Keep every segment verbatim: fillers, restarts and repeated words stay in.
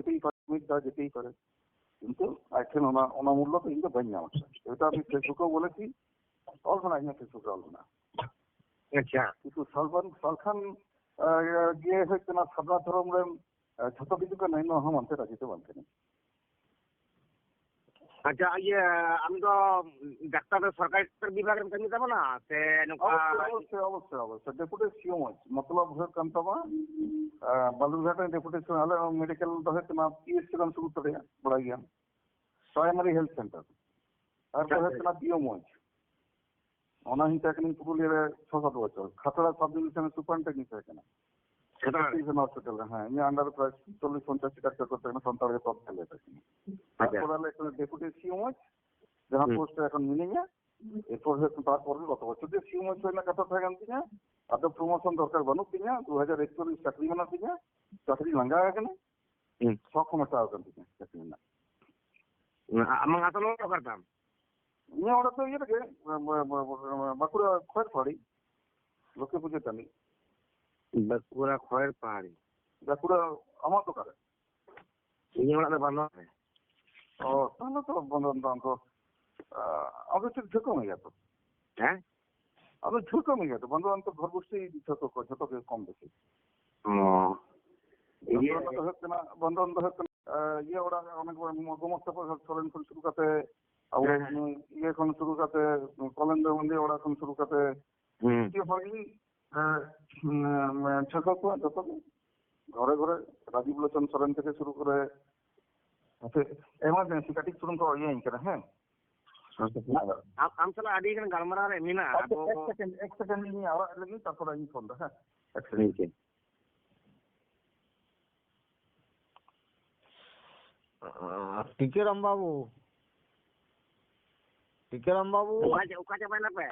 ᱡᱮᱛᱮᱭ ᱯᱟᱨᱮ, ᱢᱤᱫ ᱫᱷᱟᱣ ᱡᱮᱛᱮᱭ ᱯᱟᱨᱮ, ᱠᱤᱱᱛᱩ ᱟᱡ ᱴᱷᱮᱱ ᱚᱱᱟ, ᱚᱱᱟ ᱢᱩᱞᱞᱚ ᱫᱚ ᱤᱧ ᱫᱚ ᱵᱟᱹᱧ ᱧᱟᱢ ᱟᱠᱟᱫᱟ᱾ ᱮᱴᱟ ᱟᱢ Facebook ᱨᱮ ᱚᱞ ᱢᱮᱱᱟᱜᱼᱟ, ᱤᱧᱟᱹᱜ Facebook ᱨᱮ ᱚᱞ ᱢᱮᱱᱟᱜᱼᱟ᱾ ᱟᱪᱪᱷᱟ᱾ ᱠᱤᱱᱛᱩ ᱥᱟᱞᱵᱟᱱ, ᱥᱟᱞᱠᱷᱟᱱ, ᱟᱸ, ᱜᱮ ᱦᱩᱭᱩᱜ ᱠᱟᱱᱟ ᱥᱟᱨᱱᱟ ᱫᱷᱚᱨᱚᱢ ᱨᱮᱱ, ᱟᱸ, ᱡᱷᱚᱛᱚ ᱠᱤᱪᱷᱩ ᱠᱟᱱᱟᱭ, ᱱᱚᱣᱟ ᱦᱚᱸ ᱢᱟᱱᱛᱮ ᱨᱟᱡᱤ ᱫᱚ ᱵᱟᱝ ᱠᱟᱱᱟᱭ᱾ ᱟᱪᱪᱷᱟ, ᱤᱭᱟᱹ, ᱟᱢ ᱫᱚ ᱰᱟᱠᱛᱟᱨ ᱫᱚ ᱥᱚᱨᱠᱟᱨᱤ ᱰᱟᱠᱛᱟᱨ ᱵᱤᱵᱷᱟᱜᱽ ᱨᱮᱢ ᱠᱟᱹᱢᱤ ᱛᱟᱵᱚᱱᱟ ᱥᱮ ᱱᱚᱝᱠᱟ? ᱚᱵᱚᱥᱥᱳᱭ, ᱚᱵᱚᱥᱥᱳᱭ, ᱚᱵᱚᱥᱥᱳᱭ, ᱚᱵᱚᱥᱥᱳᱭ᱾ ᱰᱮᱯᱩᱴᱤ ᱥᱤ ᱳ ᱢᱚᱡᱽ, ᱢᱚᱛᱞᱚᱵ ᱦᱩᱭᱩᱜ ᱠᱟᱱ ᱛᱟᱢᱟ, ᱟᱸ, ᱵᱟᱞᱩᱨᱜᱷᱟᱴ ᱨᱮᱱ ᱰᱮᱯᱩᱴᱤ ᱥᱤ ᱳ, ᱟᱞᱮ ᱢᱮᱰᱤᱠᱮᱞ ᱫᱚ ᱦᱩᱭᱩᱜ ᱠᱟᱱᱟ ᱯᱤ ᱮᱭᱤᱪ ᱥᱤ ᱨᱮᱢ ᱥᱩᱨᱩ ᱫᱟᱲᱮᱭᱟᱜᱼᱟ, ᱵᱟᱲᱟᱭ ᱜᱮᱭᱟᱢ, ᱯᱨᱟᱭᱢᱟᱨᱤ ᱦᱮᱞᱛᱷ ᱥᱮᱱᱴᱟᱨ᱾ ᱟᱨ ᱠᱚ ᱦᱩᱭᱩᱜ ᱠᱟᱱᱟ ᱯᱤ ᱳ ᱢᱚᱡᱽ᱾ ᱚᱱᱟ ᱦᱚᱸᱧ ᱛᱟᱦᱮᱸ ᱠᱟᱹᱱᱟᱹᱧ ᱯᱩᱨᱩᱞᱤᱭᱟᱹ ᱨᱮ ᱪᱷᱚ ᱥᱟᱛ ᱵᱚᱪᱷᱚᱨ, ᱠᱷᱟᱛᱲᱟ ᱥᱟᱵ ᱰᱤᱵᱷᱤᱥᱚᱱ ᱨᱮ ᱥᱩᱯᱟᱨᱤᱱᱴᱮᱱᱰᱮᱱᱴ ᱤᱧ ᱛᱟᱦᱮᱸ ᱠᱟᱱᱟ᱾ ᱠᱷᱟᱛᱲᱟ ᱨᱮ? ᱰᱤᱵᱷᱤᱥᱚᱱ ᱦᱚᱥᱯᱤᱴᱟᱞ ᱨᱮ, ᱦᱮᱸ, ᱤᱧᱟᱹᱜ under ᱨᱮ ᱯᱨᱟᱭ ᱪᱚᱞᱞᱤᱥ ᱯᱚᱧᱪᱟᱥ ᱴᱤ ᱰᱟᱠᱛᱟᱨ ᱠᱚ ᱛᱟᱦᱮᱸ ᱠᱟᱱᱟ, ᱥᱟᱱᱛᱟᱲ ᱜᱮ ᱛᱚᱛᱠᱟᱞ ᱨᱮ ᱛᱟᱦᱮᱸ ᱠᱟᱱᱟ᱾ ᱟᱪᱪᱷᱟ᱾ ᱛᱟᱨᱯᱚᱨ ᱟᱞᱮ ᱮᱠᱷᱚᱱ ᱰᱮᱯᱩᱴᱤ ᱥᱤ ᱳ ᱢᱚᱡᱽ, ᱡᱟᱦᱟᱸ ᱦᱩᱸ᱾ ᱯᱳᱥᱴ ᱨᱮ ᱮᱠᱷᱚᱱ ᱢᱤᱱᱟᱹᱧᱟ, ᱮᱨᱯᱚᱨ ᱦᱩᱭᱩᱜ ᱠᱟᱱᱟ, ᱛᱟᱨᱯᱚᱨ ᱜᱮ ᱜᱚᱛᱚ ᱵᱚᱪᱷᱚᱨ ᱡᱮ ᱥᱤ ᱳ ᱢᱚᱡᱽ ᱨᱮᱱᱟᱜ ᱠᱟᱛᱷᱟ ᱛᱟᱦᱮᱸ ᱠᱟᱱ ᱛᱤᱧᱟ, ᱟᱫᱚ ᱯᱨᱚᱢᱳᱥᱚᱱ ᱫᱚᱨᱠᱟᱨ ᱵᱟᱹᱱᱩᱜ ᱛᱤᱧᱟ, ᱫᱩ ᱦᱟᱡᱟᱨ ᱮᱠᱪᱚᱞᱞᱤᱥ ᱪᱟᱹᱠᱨᱤ ᱢᱮᱱᱟᱜ ᱛᱤᱧᱟ, ᱪᱟᱹᱠᱨᱤ ᱞᱟᱸᱜᱟ ᱟᱠᱟᱱᱟ, ᱦᱩᱸ᱾ ᱥᱚᱠ ᱦᱚᱸ ᱢᱮᱴᱟᱣ ᱟᱠᱟᱱ ᱛᱤᱧᱟ ᱪᱟᱹᱠᱨᱤ ᱨᱮᱱᱟᱜ᱾ ᱟᱢᱟᱜ ᱟᱥᱚᱞ ᱚᱲᱟᱜ ᱚᱠᱟ ᱨᱮᱛᱟᱢ? ᱤᱧᱟᱹᱜ ᱚᱲᱟᱜ ᱫᱚ ᱤᱭᱟᱹ ᱨᱮᱜᱮ, ᱵᱟ-, ᱵᱟ-, ᱵᱟ-, ᱵᱟᱸᱠᱩᱲᱟ ᱠᱷᱚᱭᱮᱨᱯᱟᱦᱟᱲᱤ, ᱞᱚᱠᱠᱷᱤ ᱯᱩᱡᱟᱹ ᱴᱟᱺᱰᱤ᱾ ᱵᱟᱸᱠᱩᱲᱟ ᱠᱷᱚᱭᱮᱨᱯᱟᱦᱟᱲᱤ᱾ ᱵᱟᱸᱠᱩᱲᱟ ᱟᱢᱟᱜ ᱫᱚ ᱚᱠᱟᱨᱮ? ᱤᱧᱟᱹᱜ ᱚᱲᱟᱜ ᱫᱚ ᱵᱟᱸᱫᱷᱣᱟᱱ ᱨᱮ᱾ ᱚ, ᱛᱟᱦᱞᱮ ᱛᱚ ᱵᱟᱸᱫᱷᱣᱟᱱ ᱫᱚ ᱟᱢ ᱫᱚ, ᱟ, ᱟᱢ ᱫᱚ ᱪᱮᱫ ᱡᱷᱟᱲᱠᱷᱚᱸᱰ ᱜᱮᱭᱟ ᱛᱚ? ᱦᱮᱸ? ᱟᱢ ᱫᱚ ᱡᱷᱟᱲᱠᱷᱚᱸᱰ ᱜᱮᱭᱟ ᱛᱚ? ᱵᱟᱸᱫᱷᱣᱟᱱ ᱛᱚ ᱜᱷᱚᱨ ᱜᱳᱥᱴᱤ ᱡᱷᱚᱛᱚ ᱠᱚ, ᱡᱷᱚᱛᱚ ᱜᱮ ᱠᱚᱢ ᱵᱮᱥᱤ᱾ ᱚ᱾ ᱤᱭᱟᱹ ᱵᱟᱸᱫᱷᱣᱟᱱ ᱫᱚ ᱦᱩᱭᱩᱜ ᱠᱟᱱᱟ, ᱵᱟᱸᱫᱷᱣᱟᱱ ᱫᱚ ᱦᱩᱭᱩᱜ ᱠᱟᱱᱟ, ᱟ, ᱤᱭᱟᱹ ᱚᱲᱟᱜ, ᱚᱱᱮ ᱠᱚ ᱜᱳᱢᱚᱛᱤ ᱥᱚᱨᱮᱱ ᱠᱷᱚᱱ ᱥᱩᱨᱩ ᱠᱟᱛᱮ, ᱟᱵᱚ ᱦᱮᱸ, ᱦᱮᱸ᱾ ᱤᱭᱟᱹ ᱠᱷᱚᱱ ᱥᱩᱨᱩ ᱠᱟᱛᱮ, ᱠᱚᱞᱮᱱᱫᱨᱚ ᱢᱚᱱᱫᱤᱨ ᱚᱲᱟᱜ ᱠᱷᱚᱱ ᱥᱩᱨᱩ ᱠᱟᱛᱮ, ᱦᱩᱸ᱾ ᱡᱚᱛᱚ ᱦᱚᱲ ᱜᱮ, ᱮ, ᱩᱸ, ᱡᱷᱚᱛᱚ ᱠᱚᱣᱟᱜ, ᱡᱚᱛᱚ ᱜᱮ ᱜᱷᱚᱨᱮ ᱜᱷᱚᱨᱮ ᱨᱟᱡᱤᱵ ᱞᱳᱪᱚᱱ ᱥᱚᱨᱮᱱ ᱛᱷᱮᱠᱮ ᱥᱩᱨᱩ ᱠᱚᱨᱮ, ᱦᱟᱯᱮ, ᱮᱢᱟᱨᱡᱮᱱᱥᱤ ᱠᱟᱹᱴᱤᱡ ᱪᱩᱞᱩᱝ ᱠᱚ ᱤᱭᱟᱹᱧ ᱠᱟᱱᱟ, ᱦᱮᱸ? ᱟᱪᱪᱷᱟ, ᱟᱢ, ᱟᱢ ᱥᱟᱞᱟᱜ ᱟᱹᱰᱤ ᱜᱟᱱ ᱜᱟᱞᱢᱟᱨᱟᱣ ᱨᱮ ᱢᱮᱱᱟᱜᱼᱟ, ᱟᱪᱪᱷᱟ, ᱟᱫᱚ ᱮᱠ ᱥᱮᱠᱮᱱᱰ, ᱮᱠ ᱥᱮᱠᱮᱱᱰ ᱞᱤᱧ ᱟᱲᱟᱜ ᱞᱮᱜᱮ, ᱛᱟᱨᱯᱚᱨᱮ ᱤᱧ ᱯᱷᱳᱱ ᱫᱟ, ᱦᱮᱸ? ᱮᱠ ᱥᱮᱠᱮᱱᱰ᱾ ᱴᱷᱤᱠ ᱜᱮᱭᱟ᱾ ᱴᱤᱠᱟᱹᱨᱟᱢ ᱵᱟᱹᱵᱩ, ᱴᱤᱠᱟᱹᱨᱟᱢ ᱵᱟᱹᱵᱩ᱾ ᱚᱠᱟ ᱪᱟ-, ᱚᱠᱟ ᱪᱟᱵᱟᱭᱱᱟ ᱯᱮ?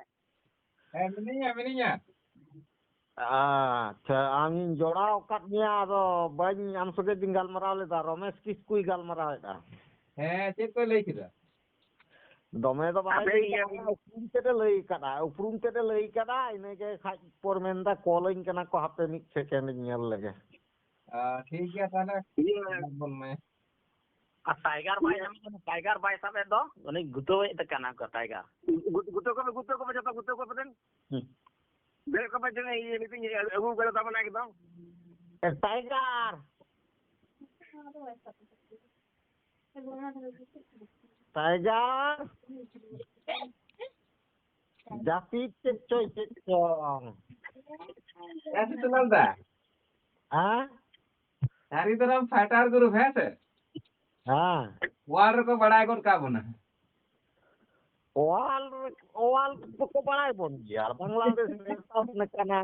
ᱦᱮᱸ, ᱢᱤᱱᱟᱹᱧᱟ, ᱢᱤᱱᱟᱹᱧᱟ᱾ ᱟᱪᱪᱷᱟ, ᱟᱢᱤᱧ ᱡᱚᱲᱟᱣ ᱟᱠᱟᱫ ᱢᱮᱭᱟ, ᱟᱫᱚ ᱵᱟᱹᱧ, ᱟᱢ ᱥᱚᱸᱜᱮ ᱜᱤᱧ ᱜᱟᱞᱢᱟᱨᱟᱣ ᱞᱮᱫᱟ, ᱨᱚᱢᱮᱥ ᱠᱤᱥᱠᱩᱭ ᱜᱟᱞᱢᱟᱨᱟᱣᱮᱫᱼᱟ᱾ ᱦᱮᱸ, ᱪᱮᱫ ᱠᱚᱭ ᱞᱟᱹᱭ ᱠᱮᱫᱟ? ᱫᱚᱢᱮ ᱫᱚ ᱵᱟᱭ ᱟᱫᱚ ᱞᱟᱹᱭ ᱤᱭᱟᱹ ᱠᱟᱫᱟ, ᱩᱯᱨᱩᱢ ᱛᱮᱫ ᱮ ᱞᱟᱹᱭ ᱠᱟᱫᱟ, ᱩᱯᱨᱩᱢ ᱛᱮᱫ ᱮ ᱞᱟᱹᱭ ᱠᱟᱫᱟ, ᱤᱱᱟᱹᱜᱮ ᱠᱷᱟᱡ ᱯᱚᱨ ᱢᱮᱱᱫᱟ ᱠᱚᱞᱟᱹᱧ ᱠᱟᱱᱟ ᱠᱚ, ᱦᱟᱯᱮ ᱢᱤᱫ ᱥᱮᱠᱮᱱᱰ ᱤᱧ ᱧᱮᱞ ᱞᱮᱜᱮ᱾ ᱴᱷᱤᱠ ᱜᱮᱭᱟ ᱛᱟᱦᱚᱞᱮ᱾ ᱤᱭᱟᱹ, ᱵᱚᱱ ᱢᱮ᱾ ᱟᱨ ᱴᱟᱭᱜᱟᱨ ᱵᱟᱭ ᱧᱟᱢᱮᱫ ᱠᱟᱱᱟ, ᱴᱟᱭᱜᱟᱨ ᱵᱟᱭ ᱥᱟᱵᱮᱫ ᱫᱚ, ᱩᱱᱤ ᱜᱩᱛᱟᱹᱣᱮᱫ ᱠᱟᱱᱟ ᱠᱚ ᱴᱟᱭᱜᱟᱨ᱾ ᱜᱩᱛ-, ᱜᱩᱛᱟᱹ ᱠᱚᱯᱮ, ᱜᱩᱛᱟᱹ ᱠᱚᱯᱮ, ᱡᱚᱛᱚ ᱜᱩᱛᱟᱹ ᱠᱚᱯᱮ ᱫᱮᱱ᱾ ᱦᱩᱸ᱾ ᱵᱮᱨᱮᱫ ᱠᱚᱯᱮ ᱡᱮ, ᱤᱭᱟᱹ, ᱢᱤᱫᱴᱤᱡ ᱟᱹᱜᱩ ᱠᱟᱫᱟ ᱛᱟᱵᱚᱱ ᱮᱠᱫᱚᱢ᱾ ᱮ, ᱴᱟᱭᱜᱟᱨ᱾ ᱴᱟᱭᱜᱟᱨ᱾ ᱡᱟᱹᱯᱤᱫ ᱪᱮᱫ ᱪᱚᱭ ᱪᱮᱫ ᱪᱚᱝ᱾ ᱦᱮᱸ, ᱥᱤᱛᱩᱞᱟᱞ ᱫᱟ᱾ ᱦᱮᱸ? ᱥᱟᱹᱨᱤ ᱫᱷᱚᱨᱚᱢ ᱯᱷᱟᱭᱴᱟᱨ ᱜᱨᱩᱯ, ᱦᱮᱸ ᱥᱮ? ᱦᱮᱸ᱾ ᱣᱟᱨᱞᱰ ᱨᱮᱠᱚ ᱵᱟᱲᱟᱭ ᱜᱚᱫ ᱠᱟᱜ ᱵᱚᱱᱟ᱾ ᱚᱣᱟᱞ ᱨᱮ, ᱚᱣᱟᱞ ᱫᱚᱠᱚ ᱵᱟᱲᱟᱭ ᱵᱚᱱ ᱜᱮᱭᱟ᱾ ᱵᱟᱝᱞᱟᱫᱮᱥ ᱱᱮᱣᱛᱟ ᱥᱮᱱ ᱠᱟᱱᱟ,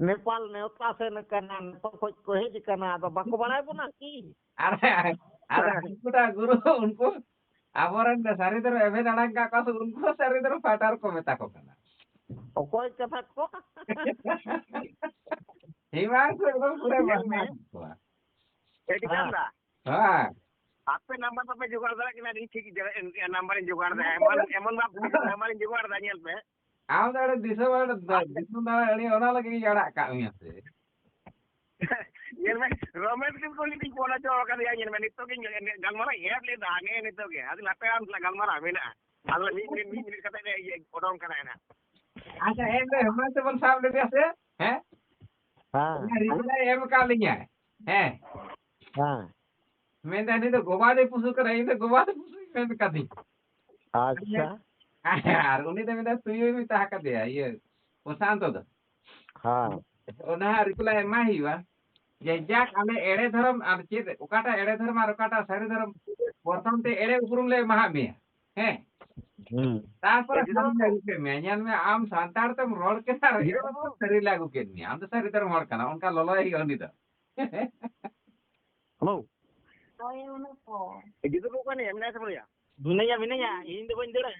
ᱱᱮᱯᱟᱞ ᱱᱮᱣᱛᱟ ᱥᱮᱱ ᱠᱟᱱᱟ, ᱱᱮᱯᱟᱞ ᱠᱷᱚᱡ ᱠᱚ ᱦᱮᱡ ᱠᱟᱱᱟ, ᱟᱫᱚ ᱵᱟᱠᱚ ᱵᱟᱲᱟᱭ ᱵᱚᱱᱟ ᱠᱤ? ᱟᱨ, ᱟᱨ ᱩᱱᱠᱩᱴᱟᱜ ᱜᱩᱨᱩ, ᱩᱱᱠᱩ ᱟᱵᱚᱨᱮᱱ ᱥᱟᱹᱨᱤ ᱫᱷᱚᱨᱚᱢ ᱮᱵᱷᱮᱱ ᱟᱲᱟᱝ ᱠᱟᱜ ᱠᱚᱣᱟ ᱥᱮ, ᱩᱱᱠᱩ ᱦᱚᱸ ᱥᱟᱹᱨᱤ ᱫᱷᱚᱨᱚᱢ ᱯᱷᱟᱭᱴᱟᱨ ᱠᱚ ᱢᱮᱛᱟ ᱠᱚ ᱠᱟᱱᱟ᱾ ᱚᱠᱚᱭ ᱠᱟᱛᱷᱟ ᱠᱚ? ᱦᱤᱢᱟᱝᱥᱩ ᱮᱠᱫᱚᱢ ᱯᱩᱨᱟᱹ ᱧᱮᱞ ᱢᱮ᱾ ᱵᱟᱝ ᱠᱚᱣᱟ᱾ ᱮ, ᱴᱷᱤᱠᱟᱹᱱ ᱦᱮᱸ᱾ ᱫᱟ᱾ ᱦᱮᱸ᱾ ᱟᱯᱮ ᱱᱟᱢᱵᱟᱨ ᱵᱟᱯᱮ ᱡᱚᱜᱟᱲ ᱫᱟᱲᱮᱭᱟᱜ ᱠᱟᱱᱟ, ᱤᱧ ᱴᱷᱤᱠ ᱡᱟᱭᱜᱟ, ᱮᱢ, ᱮᱢ, ᱱᱟᱢᱵᱟᱨᱤᱧ ᱡᱚᱜᱟᱲ ᱫᱟ᱾ ᱮᱢᱚᱱ, ᱮᱢᱚᱱ ᱵᱷᱟᱵ ᱱᱟᱢᱵᱟᱨᱤᱧ ᱡᱚᱜᱟᱲ ᱫᱟ, ᱧᱮᱞ ᱯᱮ᱾ ᱟᱢ ᱫᱚ ᱟᱹᱰᱤ ᱫᱤᱥᱚᱢ ᱦᱚᱲ, ᱟᱨ ᱫᱤᱥᱚᱢ ᱫᱟᱬᱟ ᱟᱹᱰᱤ, ᱚᱱᱟ ᱞᱟᱹᱜᱤᱫ ᱤᱧ ᱟᱲᱟᱜ ᱠᱟᱜ ᱢᱮᱭᱟ ᱥᱮ? ᱧᱮᱞ ᱢᱮ, ᱨᱚᱢᱮᱥ ᱠᱤᱥᱠᱩ ᱞᱤᱧ ᱯᱷᱳᱱ ᱦᱚᱪᱚ ᱟᱠᱟᱫᱮᱭᱟ᱾ ᱧᱮᱞ ᱢᱮ, ᱱᱤᱛᱚᱜ ᱜᱤᱧ ᱜᱟᱞᱢᱟᱨᱟᱣ ᱮᱦᱚᱵ ᱞᱮᱫᱟ, ᱦᱟᱱᱮ ᱱᱤᱛᱚᱜ ᱜᱮ᱾ ᱟᱫᱚ ᱟᱯᱮ ᱟᱢ ᱥᱟᱞᱟᱜ ᱜᱟᱞᱢᱟᱨᱟᱣ ᱢᱮᱱᱟᱜᱼᱟ᱾ ᱟᱫᱚ ᱢᱤᱫ ᱢᱤᱱᱤᱴ, ᱢᱤᱫ ᱢᱤᱱᱤᱴ ᱠᱟᱛᱮ ᱞᱮ ᱤᱭᱟᱹ ᱚᱰᱚᱝ ᱠᱟᱱᱟ ᱱᱟᱦᱟᱜ᱾ ᱟᱪᱪᱷᱟ, ᱦᱮᱸ, ᱦᱮᱢᱟᱞ ᱛᱮᱵᱚᱱ ᱥᱟᱵ ᱞᱮᱫᱮᱭᱟ ᱥᱮ? ᱦᱮᱸ? ᱦᱮᱸ᱾ ᱚᱱᱟ ᱨᱤᱯᱞᱟᱭ ᱮᱢ ᱟᱠᱟᱫ ᱞᱤᱧᱟᱭ᱾ ᱦᱮᱸ᱾ ᱦᱮᱸ᱾ ᱢᱮᱱᱫᱟ, "ᱱᱩᱭ ᱫᱚ ᱜᱚᱵᱟᱫᱤ ᱯᱩᱥᱩ ᱠᱟᱱᱟᱭ, ᱤᱧ ᱫᱚ ᱜᱚᱵᱟᱫᱤ ᱯᱩᱥᱩᱧ ᱢᱮᱱ ᱠᱟᱫᱤᱧ᱾" ᱟᱪᱪᱷᱟ᱾ ᱟᱨ ᱩᱱᱤ ᱫᱚ ᱢᱮᱱᱫᱟ, "ᱛᱩᱭᱩᱭ ᱢᱮᱛᱟ ᱟᱠᱟᱫᱮᱭᱟ, ᱤᱭᱟᱹ, ᱯᱨᱚᱥᱟᱱᱛᱚ ᱫᱚ᱾" ᱦᱮᱸ᱾ ᱚᱱᱟ ᱦᱟᱸᱜ ᱨᱤᱯᱞᱟᱭ ᱮᱢᱟᱭ ᱦᱩᱭᱩᱜᱼᱟ᱾ ᱡᱮ ᱡᱟᱠ, ᱟᱞᱮ ᱮᱲᱮ ᱫᱷᱚᱨᱚᱢ ᱟᱨ ᱪᱮᱫ, ᱚᱠᱟᱴᱟᱜ ᱮᱲᱮ ᱫᱷᱚᱨᱚᱢ ᱟᱨ ᱚᱠᱟᱴᱟᱜ ᱥᱟᱹᱨᱤ ᱫᱷᱚᱨᱚᱢ, ᱯᱨᱚᱛᱷᱚᱢ ᱛᱮ ᱮᱲᱮ ᱩᱯᱨᱩᱢ ᱞᱮ ᱮᱢᱟᱦᱟᱫ ᱢᱮᱭᱟ᱾ ᱦᱮᱸ? ᱦᱩᱸ᱾ ᱛᱟᱨᱯᱚᱨᱮ ᱮᱠᱫᱚᱢ᱾ ᱥᱟᱹᱨᱤ ᱞᱮ ᱟᱹᱜᱩ ᱠᱮᱫ ᱢᱮᱭᱟ᱾ ᱧᱮᱞ ᱢᱮ, ᱟᱢ ᱥᱟᱱᱛᱟᱲ ᱛᱮᱢ ᱨᱚᱲ ᱠᱮᱫᱟ ᱟᱨ ᱮᱲᱮ ᱮᱠᱫᱚᱢ᱾ ᱩᱯᱨᱩᱢ ᱥᱟᱹᱨᱤ ᱞᱮ ᱟᱹᱜᱩ ᱠᱮᱫ ᱢᱮᱭᱟ᱾ ᱟᱢ ᱫᱚ ᱥᱟᱹᱨᱤ ᱫᱷᱚᱨᱚᱢ ᱦᱚᱲ ᱠᱟᱱᱟ, ᱚᱱᱠᱟ ᱞᱚᱞᱚᱭ ᱦᱩᱭᱩᱜᱼᱟ ᱩᱱᱤ ᱫᱚ᱾ ᱦᱮᱞᱳ᱾ ᱡᱩᱫᱟᱹ ᱠᱚ ᱚᱠᱟ ᱱᱤᱭᱟᱹ ᱢᱮᱱᱟᱭᱟ ᱥᱮ ᱵᱟᱹᱱᱩᱭᱟ? ᱢᱤᱱᱟᱹᱧᱟ, ᱢᱤᱱᱟᱹᱧᱟ, ᱤᱧ ᱫᱚ ᱵᱟᱹᱧ ᱫᱟᱹᱲᱟ᱾